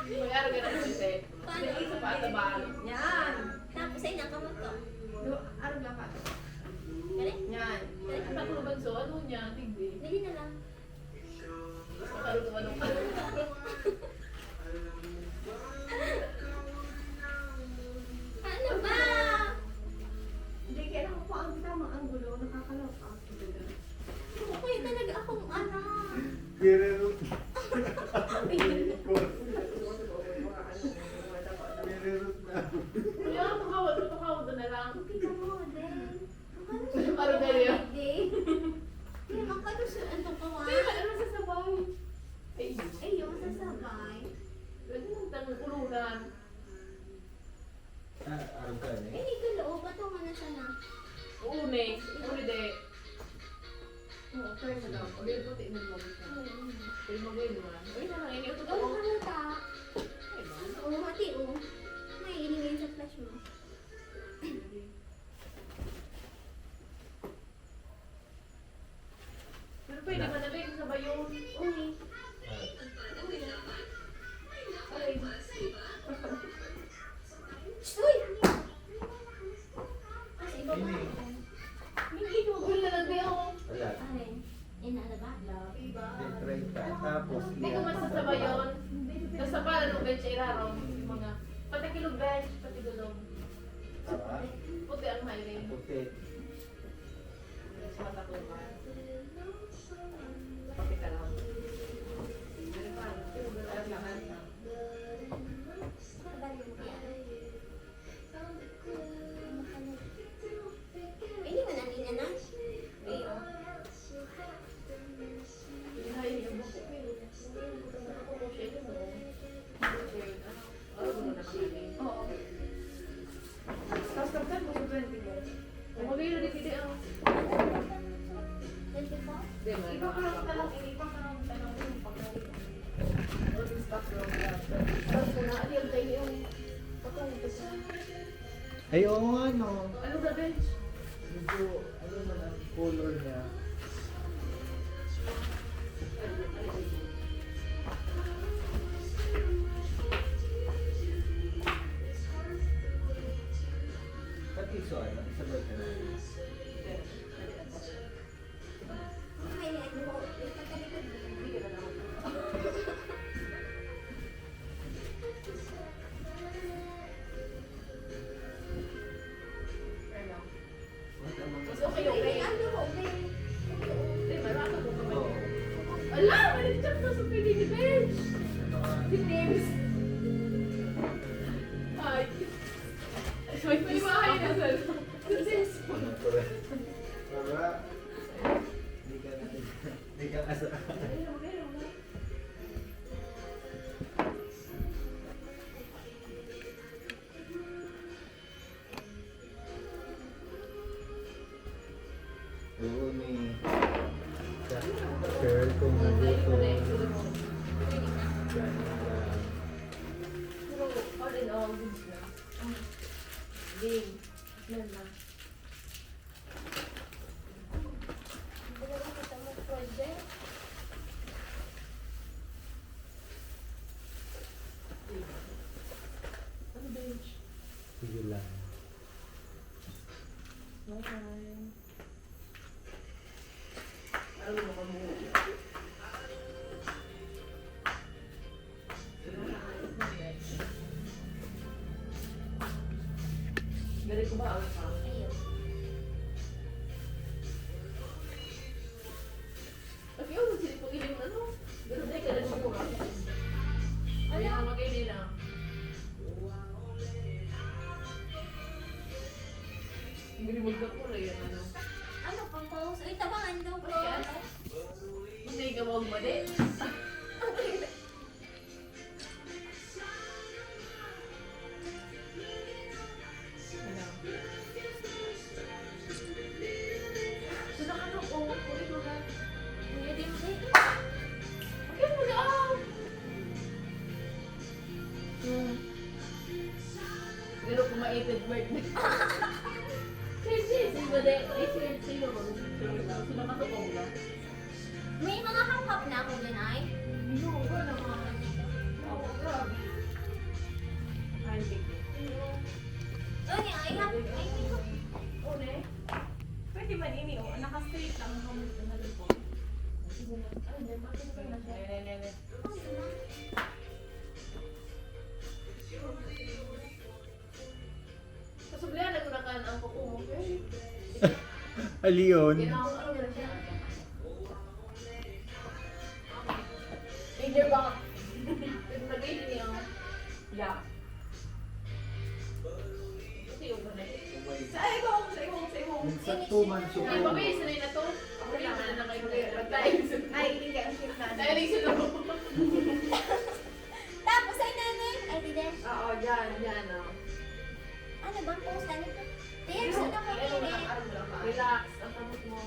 Mag-araw ka na, Jose. Paano? Sa patabahan. Yan. Tapos, ay, nakamot ko. Do, araw ka pa. Galing? Yan. Galing? Ang pagkuruban, so, ano niya, tigbi? Dali na lang. Sa karutuan ng Ano ba? Hindi, kaya nakukuha ang tamang anggulo, nakakalap ang Okay talaga akong anak. Nire-root. Nire-root na. Kaya makawal, makawal na lang. Kita mo, Del. Ang kalusot Ano ba ng yan? Hindi. Hindi, ang kalusot ang kawan. Pero ano sa sabay? Ay, Ay, yung sa sabay. Kulunan. Ah, aram ka, ne? Eh, ito loob. Ato nga na siya na. Oo, ne. Uli, de. Oo, try mo daw. Uli, puti mo mo. Mm. Pwede mo gawin mo, ah. Uy, parang ini, ito Ay, daw. Parang ta. Ay, ba? Oo, hati, oh. May ini ngayon sa flash mo. Pero pwede man na, be, sa bayo. Uy. Ay. Uy! Ah, sa iba pa. Hindi. Hindi ko, wala na, be, oh. Wala. Ay, ina na ba? Di, try ka. Tapos, Hindi ko iya, masasabayon. Nasa pala nung bench, irarom. Yung mga patakilog bench, patigulog. Ah. Puti ang hiring. Puti. Ini man ang ina na. Iyo. Oo. Tapos, tapos, tapos, twenty-four. Ang magaylo di pwede, ah. Twenty-four? Di man. Ipakarang na lang, eh, ipakarang na lang yung pagkain. Tapos, tapos, tapos, na, ali, ang tayo yung patungkol sa Ay, oo nga, no? Ano ba, Benj? Medyo, ano man ang color niya? Pati so, ano, isabay ka na. Mas okay, okay. Ano, okay. Di ba, rato ko pa man. Oo. Ala, balik siya sa pili ni Benj. Si James. Ay. May bahay na sa Para, di ka na, di ka kasama. Oo, ni Girl, kung nagutom. Pero all in all, goods na. Game. Yan na. Ano, Benj? Sige lang. Bye-bye. Dali ko ba? Awit pa? Ayun. Pag yun, sila pag ilim, ano? Pero di ka na siguro. Ay, ang mag-ilim na. Hindi mo ka kulay yan, ano? Ano, pang-pose? Ay, tabangan daw po. Ay, ano? Hindi ka magmali. Pero kung maipit birthday. Sino ba de? Ay, sino, sino ba? Sino ba? Sino ba? May mga hap-hap na ako dyan, ay. Hindi ko alam mga ano. Oo, grabe. Ay, sige. Doon niya, ay, hap-, ay, hindi ko. Uli. Pwede man ini, oh. Naka-straight lang ang kamot ko, nalipong. Sige na. Ay, hindi, pati ko na siya. Ay, ay, ay, ay. Kasublihan ako na kan ang kuko mo, eh. Aliyon. Ginawa ko na siya. Leader ba? Pero nag-ready niya. Yeah. Kasi yung ba na yun? Sa ibong, sa ibong, sa ibong. Sa two months ago. Ay, mabay, sanay na to. Ako na, sanay na kayo. Ay, hindi ka ang shift na. Ay, hindi sila. Tapos ay nanay, ay, Oo, dyan, dyan, oh. Ano bang pose na nito? Relax, ang kamot mo.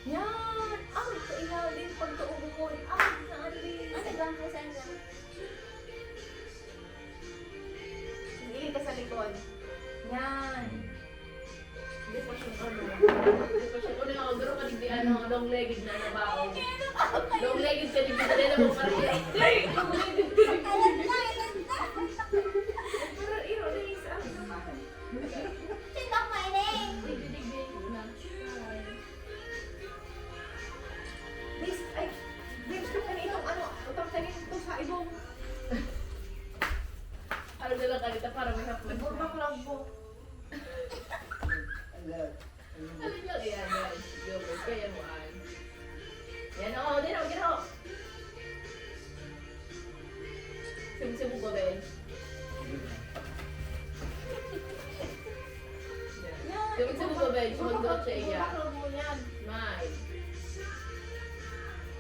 Yan! Ang kainga din pagtuog mo. Ang kainga din. Ano bang pose na? Sige ka sa likod. Yan. Hindi pa siya, ano, hindi pa siya, ano, garo ka digdi, ano, long-legged na nabaon. Long-legged ka digdi, dali na mo pareha. Long-legged ka digdi. Pero, iro, dali sa akin naman. Sino ang mahiling? Digdi, digdi, na. Bis, ay, bis, ka kanitong ano, utang kanito sa ibong. Ano na lang kanito para may hapon. Nagburma ko lang po. Ano lang yan, guys? Yo, guys, kaya mo ay. Yan, oh, di na, di na. Sumusubo ko, Ben. Sumusubo ko, Ben. Sumusubo siya, iya. May.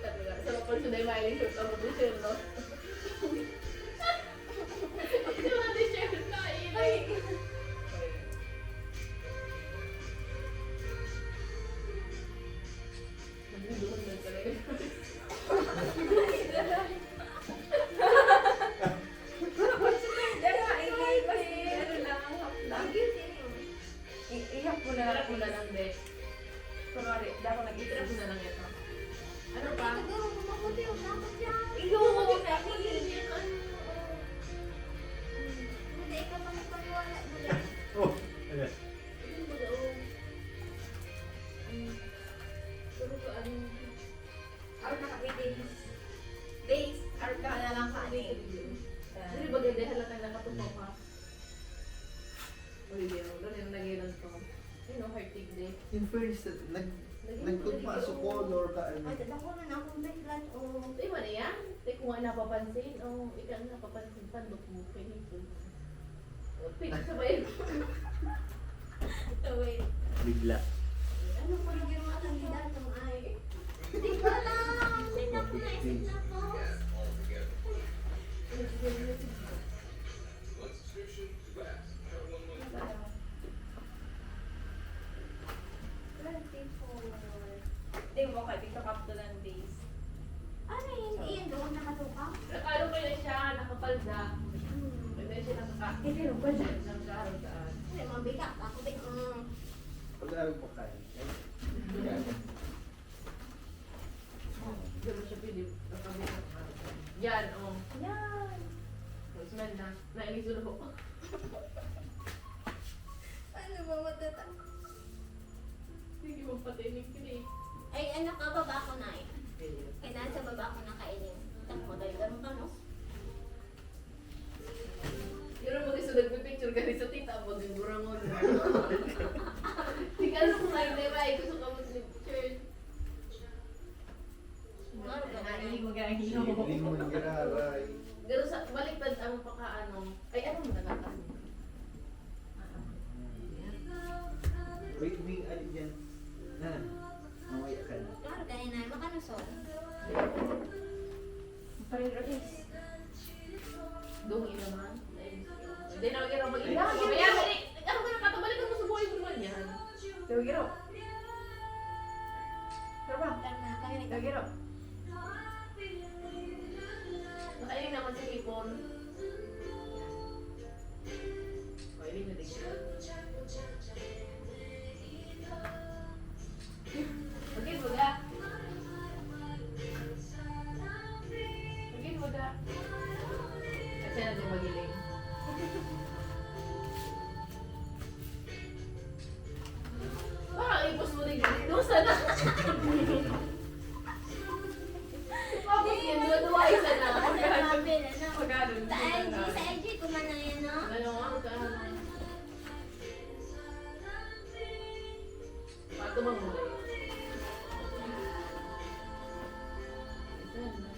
Sa mga pag-suday, may shoot ako, no? Ito na, t-shirt na, inay. Nagduduhan lang talaga. Pero, ay, ay, ay, ano lang, half lang. I-, ihap mo na lang. Ihap mo na lang, be. Kunwari, dako nag-ihap mo na lang ito. Ano pa? Ito, gawin mo maputi, oh, dapat yan. Iyo, maputi, maputi. Hindi, ikaw pa nagpaniwala, dali. Oh, ayan. Ano ba daw? Hmm. Pero ka, ano? Arog na ka, Base. Base, arog ka na lang ka, eh. Dili ba ganda, halata nakatupa pa? Uy, di ako, ganun, nagilan ko. Yun, oh, heartig din. In fairness, nag-, nagtugma sa color ka, ano? Ay, tanda ko na akong best light, oh. Di ba na yan? Di ko nga napapansin. Oh, ikaw napapansin, pandok mo, kaya ito. Pwede sabay. Sabay. Bigla. Ano pa rin yung mga kandidato ay? Hindi ko alam. Hindi na po naisip na po. Twenty-four. Di mo ka, di ka kaptulan, base. Ano yun? Iyan doon, nakatukang? Nakalo kaya siya, nakapalda. Hmm. Pwede siya nakaka-, Hindi, pero pwede. Nagkaroon saan. Hindi, mabigat. Ako din, mm. Pag-aaral pa kayo. Hindi mo siya pwede, nakabigat ka. Yan, oh. Yan. Tapos man na, nainis ulo ko. Ano ba matata-, Sige, magpatinig ka eh. Ay, ano ka, baba ko na eh. Ayun. Kaya nasa baba ko na kainin. Tapos maganda mo ka, no? Pero mag-isa nagpipicture ka rin sa tita, magigurangol. Tingnan mo kung ay, di ba, ay gusto ka mo sa picture. Ay, magagino. Hindi mo nagkararay. Pero sa, baliktad ang pagkaano. Ay, ano mo nagkakasin? Wait, may, ano dyan? Na, mamaya ka na. Klaro, kaya na, makanuso. Pareho is. Dungi naman. Hindi na, hindi na, mag-, Ay, mamaya, hindi. Ano ka nakatubalik mo sa buhay mo man yan? Tawag iro. Tara ba? Tara na, kaya na. Tawag iro. Nakain naman sa hipon. Pwede na din siya. Pagin mo ga. Pagin mo ga. Kasi na din magiling. Parang ipos mo din, dusa na. Tapos yun, duwa-duwa, isa na. Grabe na, no? Pagano, Sa I G, sa I G ko man na yan, no? Ano, ano, ano? Pato mo muna. Isa na.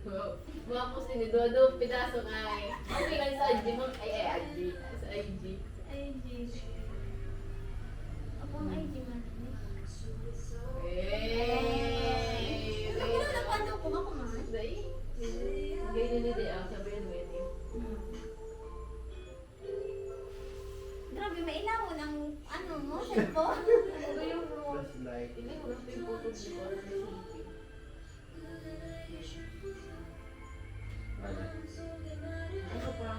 Wow. Mga pusi ni Dodo, pidaso ay. Okay lang sa I G mo. Ay, ay, I G. Sa I G. I G. Ako ang I G man, eh. Hey! Ano ko na, nagpando ko, ako man? Dai? Ganyan ni Dea, sabihin mo yan eh. Grabe, mailawon ang ano mo, cellphone. Ano yung mo? Just like Hindi mo lang yung photo before. Ano pa?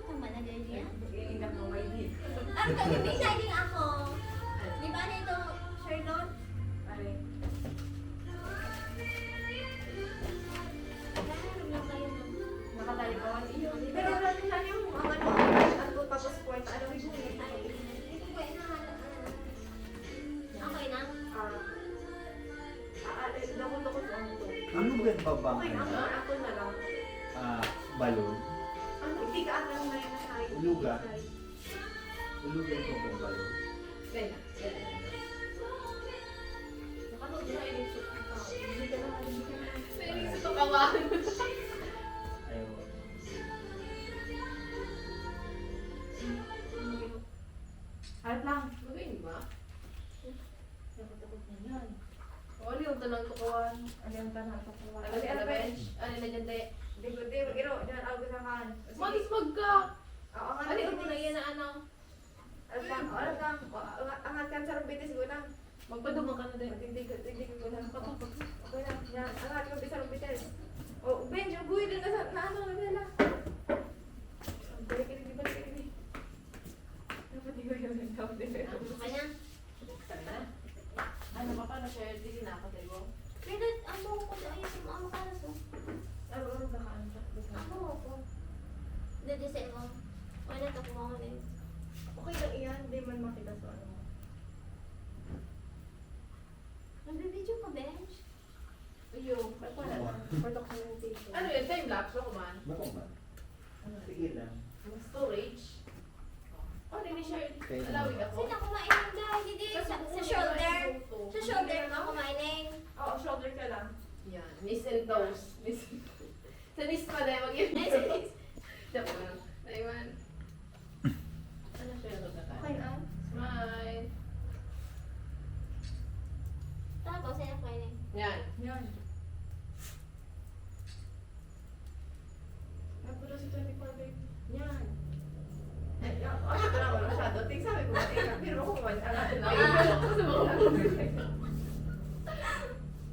Tama na, Georgia? Ang ingat mo, may di. Ang kagabi, shining ako. Di ba nito, Charlotte? Pare. Nakatalipon? Pero wala din lang yung, ang ano, ang ano, tapos kwarta, ano, yung Ay, hindi ko pa hinahanap. Okay na? Ah, ah, eh, loko-loko sa ano to. Ano ba ba bang Okay na, ano? Ako na lang. Ah, balon? Ano, hindi ka ata yung may nasa Uluga. Uluga yung pagbabalon. Kaya, kaya. Nakatulog na yung suit ko. Hindi ka na, hindi ka na. May suit ko kawan. Ayaw. Harap lang. Magayon ba? Nakatakot na yan. O, ano yung tanang tukuan? Ano yung tanang tukuan? Ano yung bench? Ano na dyan, te? Di ba, di ba, iro, dyan, ako sa kan. Matis magka! Oo, nga, Ano yung na yan na ano? Alam ka, alam ka, ang, ang, ang cancer ng bitis ko na. Magpadungan ka na din. Tindig, tindig ko na. Patupag. Okay na, yan. Ang ating bitis ng bitis. O, bench, ang guwi din na sa, na ano, na nila. Balik ka na, di ba, di ba? Dapat di ko yun, dapat di ko yun. Ano ka niya? Ano ka pa, na-share? Sige na, patay mo. Pero ang buhok ko, ay, yung mga makalas, oh. Araw-araw ka kaan ka? Ang buhok ko. Dede sa imo. Wala, tapuha ko na yun. Okay lang iyan, di man makita sa ano mo. Nagbe-video ka, Benj? Iyo, ba't wala Oo. na? For documentation. Ano yun? Time lapse? Bako man. Bako man. Ano? Sige lang. Ang storage? Oh, hindi ni Sher. Kaya Alawig naman. ako. Saan ako mainom dahil? Hindi, Sa sa, subukan sa mo shoulder. yung photo. Sa shoulder ko ako mainom. Oo, shoulder ka lang. Yan. Knees and toes. Knees and toes. Sa knees pa, dahil mag-, Ay, sa knees. Joke lang. Naiwan. Ano siya, Roberta? Okay, ah. Smile. Tapos, saan ako mainom? Yan. Yan. Nagpunta si twenty-four, babe. Yan. Ay, ah, ano ka naman masyado? Ting, sabi ko, "Ting, pero ako man, ah, ah, Ah.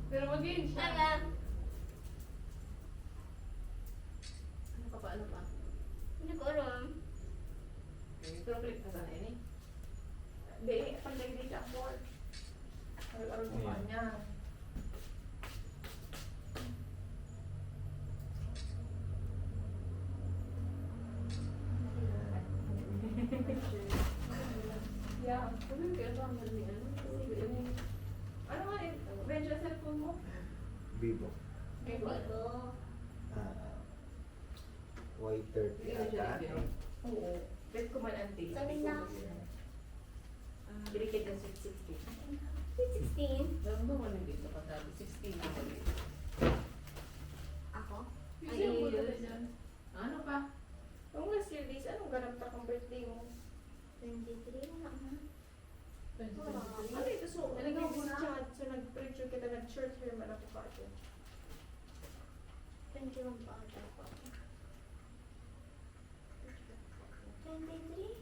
Pero mag-game siya. Ayan. Ano ka pa, ano pa? Hindi ko alam. Pero click ka sana, ini. Hindi, pag nag-date ang board. Ang alam ko Ayan. niya. Yeah, ano kaya ito ang galing? Ano? Ano nga eh? Medyo cellphone mo? Vivo. Vivo. Ah, Y thirty Hindi na ata, siya ano? Vivo. Oo. Bet ko man, auntie. Sabi na. Ah, Birikid ng Sweet sixteen. Sweet sixteen? Alam mo, ano dito ka sabi? Sixteen na sabi. Ako? Ay, Yung sa'yo, yun. Ano pa? Nung last year, days, anong ganap na kang birthday mo? Twenty-three, wala man. Twenty twenty-three? Ano ito? So, Talagang nag-, wala. Chat, so nag-picture kita, nag-short hair man ako pa ito. Twenty-one pa ata ako. Twenty-three?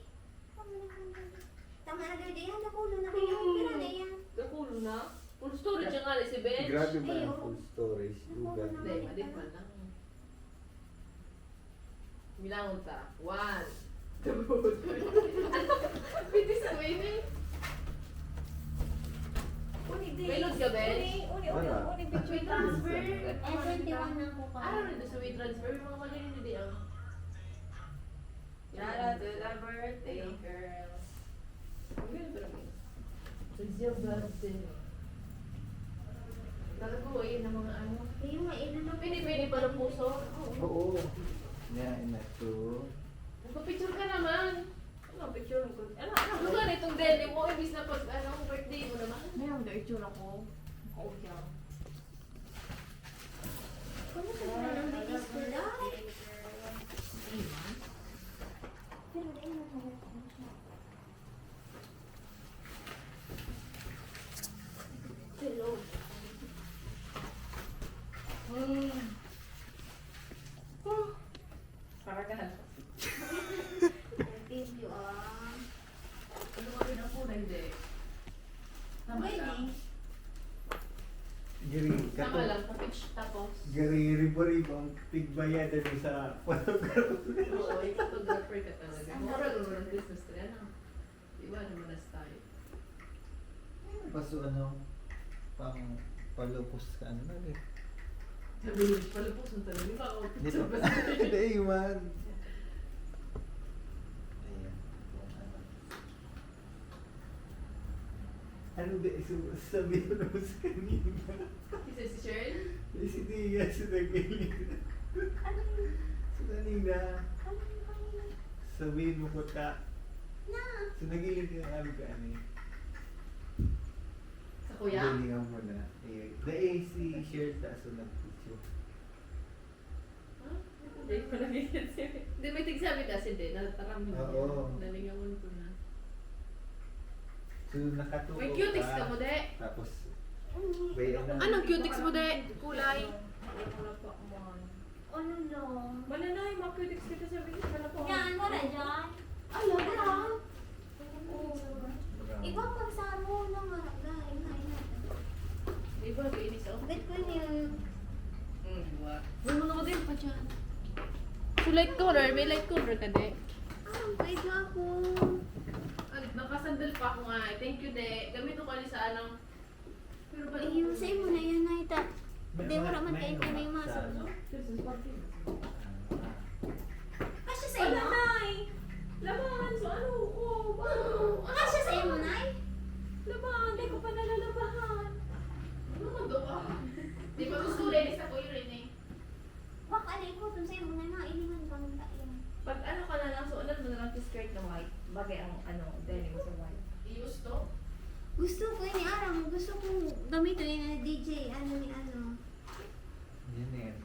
Tama na, tama na. Tama na, girl, yan. Nakulo na kayo. Mm. Pira na yan? Nakulo na? Full storage ang nga si Bench. Grabe ba Ay, yung oo. full storage? Nakulo Lugar. na Hindi, kayo. Adik man lang. Bilangon ta. One, two, three. Pwede sa way na eh. Uni, di. May load ka, Ben? Uni, uni, uni, Wala. uni, May picture transfer. Eh, twenty-one na ako ka. Ano rin doon sa may transfer? Yung mga mali rin, hindi, ah. Shout out to the birthday girl. Ang ganda pala, Ben. It's your birthday. Talaga, oh, yun ang mga ano. Yung mga inano, Pwede, pwede pala puso. Oo. Oo. Yeah, ina to. Magpa-picture ka naman. Ano, picture ko? Ano, ano? Ano nga nitong dede mo? Imbis na pag, ano, birthday mo naman. Ngayon, ga-itsura ko. Okay. Kumusta naman ang bitis ko, Day? Pero di mo naman. Hello. Giri, Sama kato, lang, kapitch tapos. Giri, ribo-ribo ang tigbayadan mo sa photographer. Oo, yung photographer ka talaga. Mura lang ng business ka, ano? Di ba naman na style? Ano ba so, ano, pang palupos ka, ano, lagi? Sabi mo, palupos mo talaga. Di ba? Ako, Di ba? Hindi, man. Ayan. Kung ano. Ano ba, so, sabi mo naman sa kanina? Isa si Shirl? Eh, si Tia, si Nagili. Ano yun? Sa kanina. Ano yung kanina? Sabihin mo ko ta. Na. So, nagiling ka, ano ka, ano eh? Sa kuya? Galingan mo na. Eh, dahil si Shirl ta, so nag-picture. Ha? Hindi ko nakikita. Hindi, may tigsabi ta, hindi. Nataram mo Oo. Nalingawan ko na. So, nakatuto May cutex ka. Ka mo, de? Tapos, Ano? Bayaan na. Anong cutex mo, de? Kulay? Wala pa, man. Ano lang? Mananay, mga cutex kita sa bilis. Wala pa. Yan, wala dyan. Ala, wala. Oo. Iba pag sa amo ng mga guy, na, na. Iba, kainis ako. Bet ko yun. Hmm, iba. Huwag mo na din pa dyan. So, light color, may light color ka, de? Ah, pwede ako. Ay, nakasandal pa ako nga. Thank you, de. Gamit ko kali sa ano, Pero ba Eh, yung sa imo na yan, Nay, ta. May Di, mga, wala man may kayo mga pinay maso. Sa ano? Kasya sa Ay, imo? Nay! Labahan sa ano ko? Kasya sa imo, Nay? Labahan, di ko pa nalalabahan. Ano man daw ka? Di ba gusto rin sa ko yun eh? Baka alipot, kung sa'yo mo na nga, ilingan ka mong tayo. Pag ano ka na lang, suotan mo na lang sa skirt na white. Bagay ang ano, denim sa white. Gusto? Gusto ko ini, aram, gusto ko gamito ini na D J, ano ni ano. Yan yan.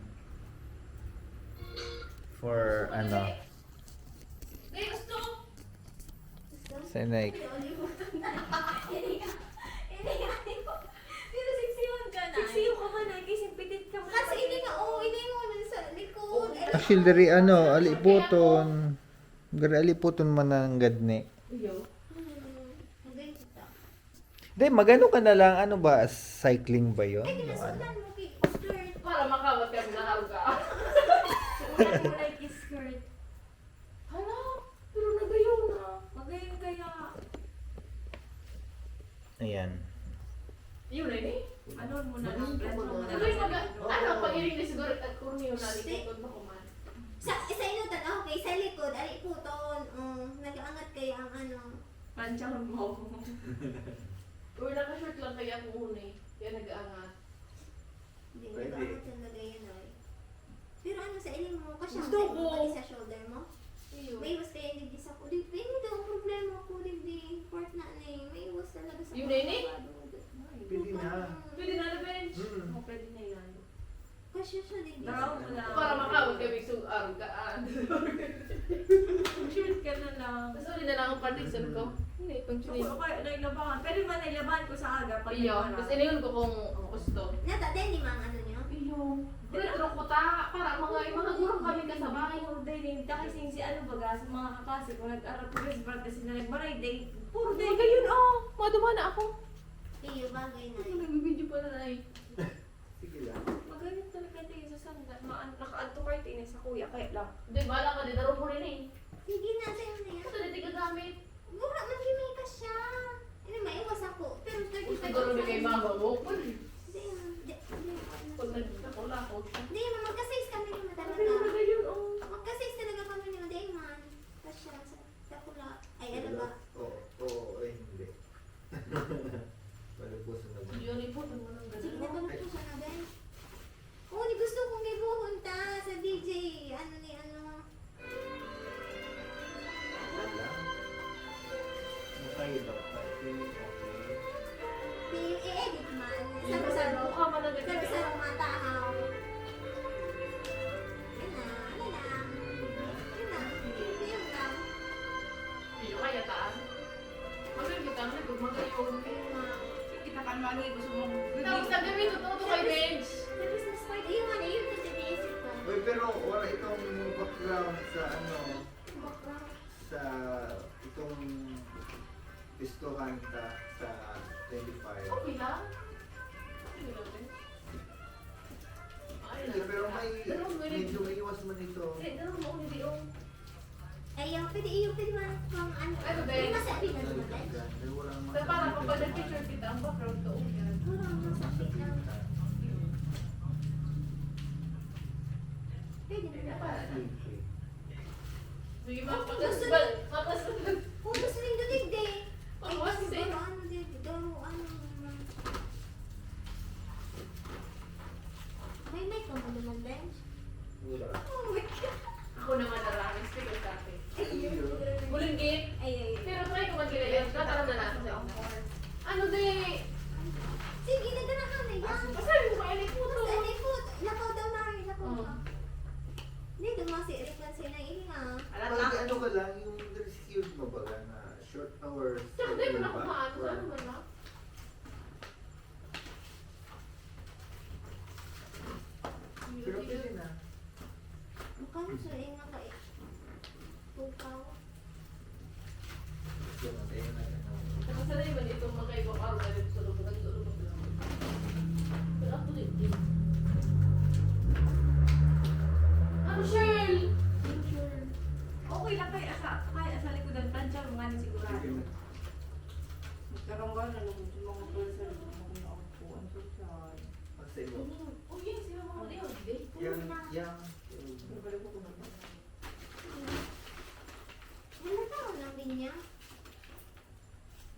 For ano? Gusto? Gusto? Sa Nike. Pero sexy man ka na. Sexy ka man, ay, kasi pitit ka man. Kasi ini nga, oh, ini mo man sa likod. Eh, Actually, diri, ano, alipoton. Diri, alipoton man ang gadni. Iyo. Hmm, maganda. Di, magano ka na lang, ano ba, cycling ba yun? Ay, Yung ano? kinasuotan mo, ki-, skirt. Para makawat ka na ka. Suotan mo na yung skirt. Hala, pero nagayon na. Magayon kaya. Ayan. Yun na ni? Ano mo na lang, Ano plan mo mo na na? Tuloy lang. Mag-, ano, pag-iring na siguro, at kung yun na, Hindi. Likod mo kuman. Sa, sa ino tan-, okay, sa likod, alipoton, oh, nag-aangat kaya ang ano. Planchahon mo ako. Or naka-short lang kaya ako una eh. Kaya nag-aangat. Hindi, Pwede. Nag-aangat yung lagay yan, ay. Pero ano sa iling mo? Kasi Gusto ang ko. Pati sa shoulder mo? Iyo. May iwas kaya hindi sa ko. Di, hindi daw ang problema ko, hindi. Part na na eh. May iwas talaga sa Yun na yun eh. Pwede na. Pwede na, revenge. Mm. Oh, pwede na yan. Kasya siya, di ba? Tao mo lang. Para makawag kami sa argaan. Mag-short ka na lang. Mas uli na lang ang partition ko. Hindi, pang Ako, short. Ako, nailabahan. Pwede man nailabahan ko sa aga. Pag Iyo, nagmara. Tapos iniwan ko kung gusto. Nata, din ni mga ano niyo? Iyo. Pero trok ko ta, para mga, mga gurang kami kasabay. Puro day din. Kasi si ano baga, sa mga kaklase ko, nag-arap ko sa birthday sila nagmaray day. Puro day. Mga yun, oh. Maduma na ako. Iyo, bagay na. Ay, nag-video pala na eh. Sige lang. Magayon talaga din sa sanda. Maan, nakaadto kayo, tinis sa kuya, kaya lang. Hindi, bahala ka, di daro ko rin eh. Sige na, sa'yo na yan. Ito na, di gagamit. Mura man, Jimmy, ka siya. Ano, maiwas ako. Pero thirty-five Gusto daw rin kay mama mo. Hindi, hindi, hindi, Pag nagkakula ako. Hindi, ma, magka-size kami ni madam. Pero magayon, oh. Magka-size talaga kami ni madam, man. Kasya sa, sa pula. Ay, ano ba? Oo, oo, ay, hindi. Malupusan na ba? Yun, iputan mo ng Sige na, ganun. Malupusan na, guys. Oo, ni gusto kong may buhon ta sa D J. Ano ni, ano? Wala. Okay daw. Okay, okay. Di, i-edit man. Saro-saro. Mukha mo na ganyan. Saro-saro mata, haw. Yan na, ano lang. Yan na. Yan lang. Iyo, kaya taan. Magayon kita, ano, pag magayon. Kita ka, mali, gusto mo. Tapos ang gabi, totoo to kay Benj. Sa Christmas party, yun nga, yun yung tiniisip ko. Uy, pero wala itong background sa ano, Background. Sa itong pistohan ka sa twenty-five. Okay lang. Okay lang, Benj. Pwede iyo, pwede man kung ano. Ano ba yun? May masabi na naman, eh. Sa para kapag nag-picture kita, ang background to, yan. Wala, masabi na. Pwede na. Sige, mapas-, mapas-, kung gusto ninyo, digdi. Ay, siguro, ano, digdi, daw, ano, naman. May mic ka mo naman, Benj? Wala. Oh my God. Ako naman, narami, speaker sa akin. Ay, yun. Bulunggit. Ay, ay, ay. Pero try ko man ginagawa. Tataram na natin sa inyo. Ano, di? Sige, naganahan na yan. Basta yung kainit mo to. Basta init mo. Lakaw daw na, lakaw na. Hindi, dumasi, electric na ini nga. Alam na. Pag ano ka lang, yung rescue mo baga na short hours. Tsaka di man ako maano, ano man lang. Pero pwede na. Baka mo sa inyo ka eh. Tukaw. Gusto mo tayo na, ano? Nakasanay man itong mga ibang araw na rin sa lubog, sa lubog na lubog. Pero ako din, din. Ano, Shirl? Shirl. Okay lang, kaya asa, kaya asa likodan, plancha mo nga ni sigurado. Sige. Magkaranggal na lugod sa mga pulsa, mga kumaon po. Ang sosyal. Ang sa'yo. Oh, yes, yung mga holiday. Yang, yang. Nabalik ko kung ano. Wala ka, wala din niya.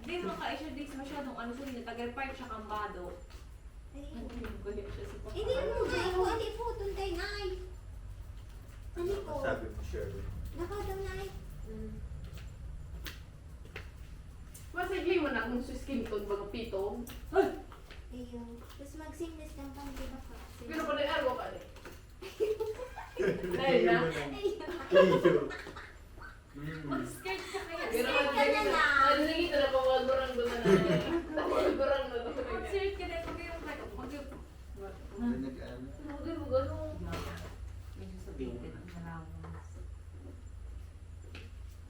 Hindi, mga ka-Asia Days, masyadong ano sa inyo, taga-park siya kambado. Ay. Nagpinagulya siya sa pagkain. Hindi mo, Jay, kung hindi po, tunday, Nay. Ano po? Sabi mo, Shirley. Nakaw daw, Nay. Mm. Masigli mo na kung sa skin tone, mga pitong. Ay! Ayun. Tapos mag-seamless lang pang, di ba, ka? Pero pala yung araw pa rin. Dahil na. Ayun. Ayun. Ayun. Mm. Mag-skirt ka kaya. Pero mag-skirt ka na lang. Ano na yun? Napawagurang doon na. Napawagurang na doon. Mag-skirt ka na. Pag yung, pag yung, Ano nag-ano? Huwag mo gano'n. Medyo sabitin ang allowance.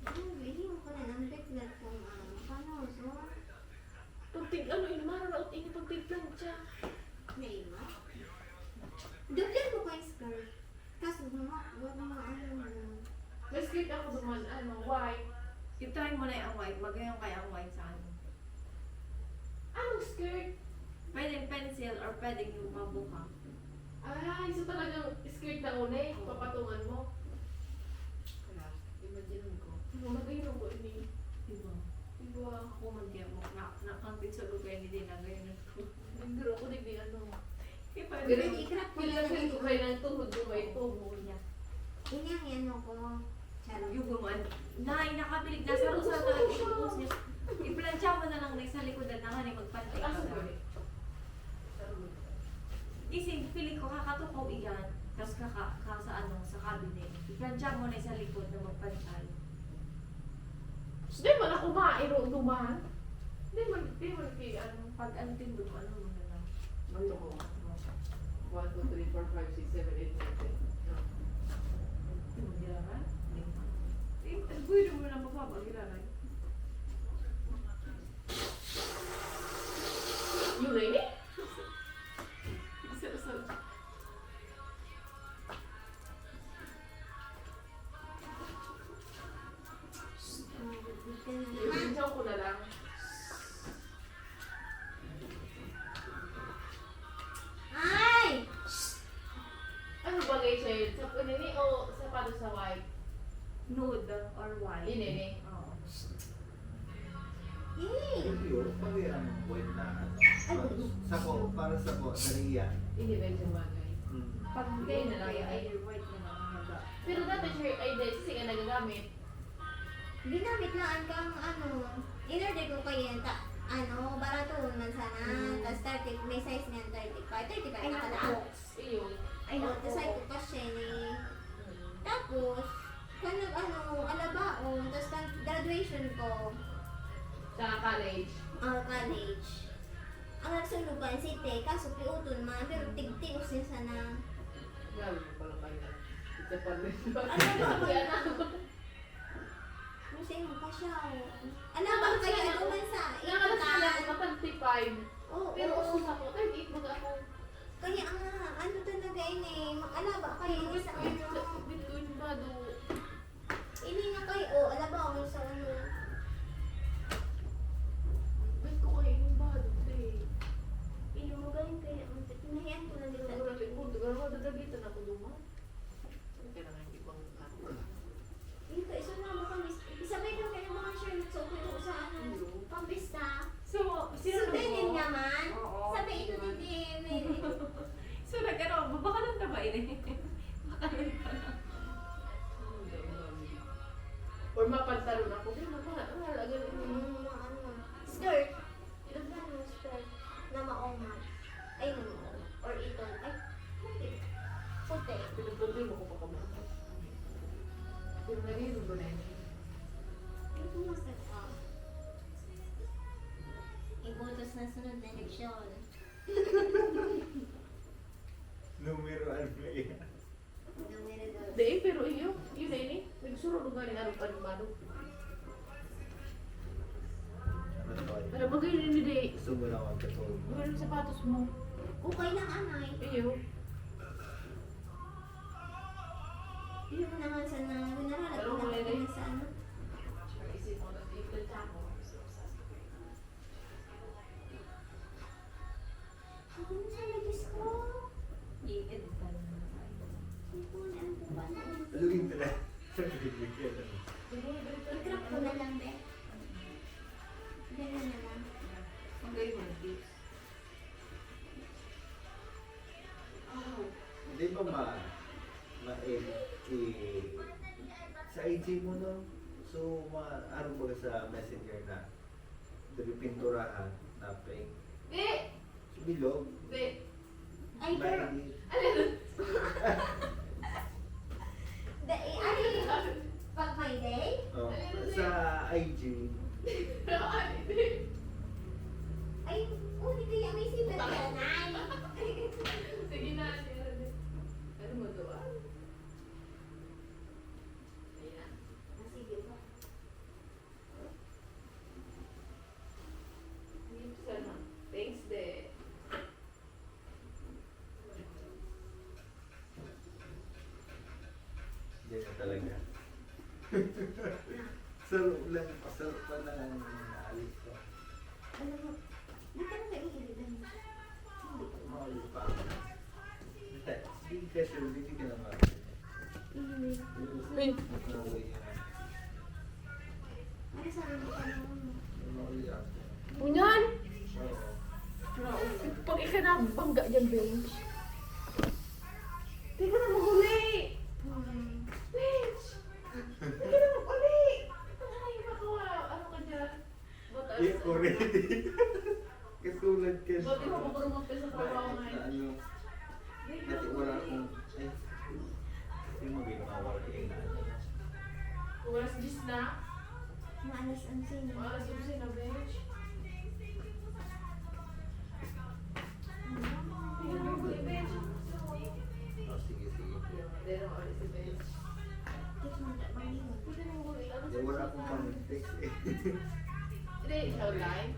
Ano, bilhin ko na ng bitlet kung ano. Paano, so? Pag tig-, ano, inumara na, ini pag tigplancha. Naima? Doble ko pa yung skirt. Kaso, mga, mga, mga ano na. May skirt ako duman, ano, white. I-try mo na yung white. Magayon kaya ang white sa ano. Anong skirt? Pwedeng pencil or pwedeng yung mabuka. Ay, so talagang skirt na una eh, Oo. Papatungan mo. Wala. Imagine ko. Ano, magayon ko ini. Diba? Diba? Ako man kaya mo, na, na, ang pizza ko kaya hindi na gayon ako. Siguro ako, di ba, ano, Iba Pero rin. Pero i-crack mo pila lang sa ang ko kayo ng tuhod ko, may tuhod. Yan. Yan yung ano ko. Charot. Yung gumaan. Nay, nakabilig na sa Pero rusa gusto talaga ko siya. Yung post niya. I-plancha mo na lang, Nay, sa likod at naman, eh, magpantay ka Asa na. Ba? Kasi, feeling ko, kakatukaw iyan. Tapos kaka-, ka sa ano, sa cabinet. I-plancha mo na sa likod na magpantay. Di man ako mairo duman. Di man, di man kay ano. Pag ang tindog, ano mo na lang? Ano ko? One, two, three, four, five, six, seven, eight, nine, ten. No. Di mo giraran? Di. Eh, ang pwede mo lang mapapagiraran. Yun na yun eh. Isa, isa. Pinsan ko na lang. Ay! Ano bagay siya yun? Sa panini o sapatos sa white? Nude or white? Yun, yun eh. Oo. Eh. Yung pure, pag yung white na ano, Ay, sako, para sako, dali yan. Hindi ba yung sabagay? Hmm. Pag Kaya na lang gray, yan. Ay, white na lang ang naga. Pero dati, sir, ay, dahil kasi nga nagagamit. Ginamit na ang kang, ano, in-order ko kayo yan, ta-, ano, barato man sana. Hmm. Tas thirty, may size niyan, thirty-five, thirty-five Ay, na pala. Naku. Iyo. Ay, Oh, naku. Tas ay ko pa siya ni. Mm. Tapos, kung nag-ano, alabaon, tas kan-, graduation ko. Sa college? Ah, college. Ang nagsunog ko, N C T, kaso piuton man, pero tigtios niya sana. Grabe mo pala kayo. Isa pa rin. Ano ba? Yan ako. Yung sa imo pa siya, oh. Ano ba Tapos kayo? yan Ano ako. man sa Yan ako ikan? sila, matag-, five. Oo. Pero gusto sa ko, thirty-eight baga ako. Kaya nga, ano talaga ini, mag-alaba kayo Pero ni sa Bitcoin, ano. Bitcoin ba, do? Ini nga kayo, oh, Or mapantalon ako, di ba? Wala, wala, ganun. Mm, ano, skirt. Ilagyan mo skirt na maongat. Ay, na maongat. Or ito. Ay, puti. Puti. Pinagpapalagay mo ko pa kamay. Pero nalilog ko na yun. Ito masarap. Iboto sa sunod na eleksyon. Numero ano yan? Numero dos. Di, pero iyo, yun na yun eh. Nagsuro nung galing araw pa ng mano. Ano to? Para bagay rin ni Day. Gusto mo lang ang katulog mo? Wala yung sapatos mo. Okay lang, anay. Iyo. Iyo mo naman sa na, naralat Pero ko na wala na yun. Sa ano. Ako na sa nagis ko. I-edit pa rin naman. Hindi ko na ang kukuha na. Lugin ka na. I-crop ko na lang, be. Ganun na lang. Ang galing mo, babes. Oh. Di ba ma-, ma-, eh, eh, sa I G mo, no? So, ma-, ano ba sa messenger na? Diri pinturahan, naping. Di! Sa bilog. Di. Ay, pero Mainit. Ano yun? Da-, eh, ano yun? Pag may day? Oh, Ano yun? Sa I G. Ano yun? Ay, oh, di kaya may sibat Utang. Yan, ay. Sige na, sige na. Ano mo to, ah? Ayan. Ah, sige ba? Sana. Thanks, de. Hindi na talaga. Sarap lang. Sarap pa na ang alis ko. Alam mo, di ka na naiintindihan. Hindi ko. Mahal pa. Hindi ka sure, hindi ka naman. Uy. Ano sabi mo kanina? Ngunyan? Pag ika na bangga dyan, Benj. Di ka na mag-uli. Benj! Di ka na mag-uli. Ay, naku, ano ka dyan? Butas. Eh, already. Katulad ka. Buti mo, mapromote ka sa trabaho ngayon. Ano, kasi wala akong, ay, yung mga ginawa ko, eh, na ano. Oras diyes na? Mga alas onse na. Mga alas onse na, Benj. Ano? Tingnan mo, Benj. Oh, sige, sige. Pero, ano si Benj? Ito, sa mga trabaho yun. Pwede mo, ano, Eh, wala akong pang-text eh. Hindi, ikaw lang.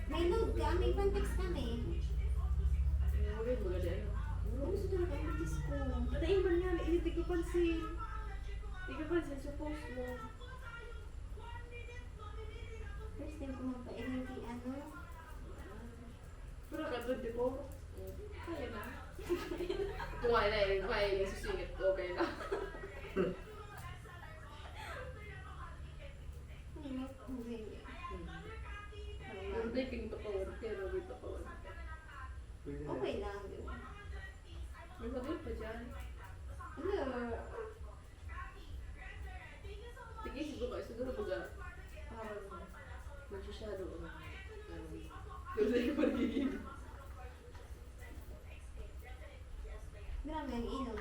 May load ka, may pang-text kami. Ano mo rin, maganda yun. Ano sa talaga ang Diyos ko? Patayin man nga, hindi ko pansin. Hindi ko pansin sa post mo. First time ko magpa-M T, ano? Pero ka twenty-four, kaya na. Kung kaya na, kung kaya na, susingit, okay na. Hindi, hindi. Hindi, kinito ko, kaya na, kinito ko. Okay lang, di ba? May sagot pa dyan. Hello. Sige, siguro, siguro baga, parang, masyado, ano, ano, doon na yung magiging. Grabe, ang inom.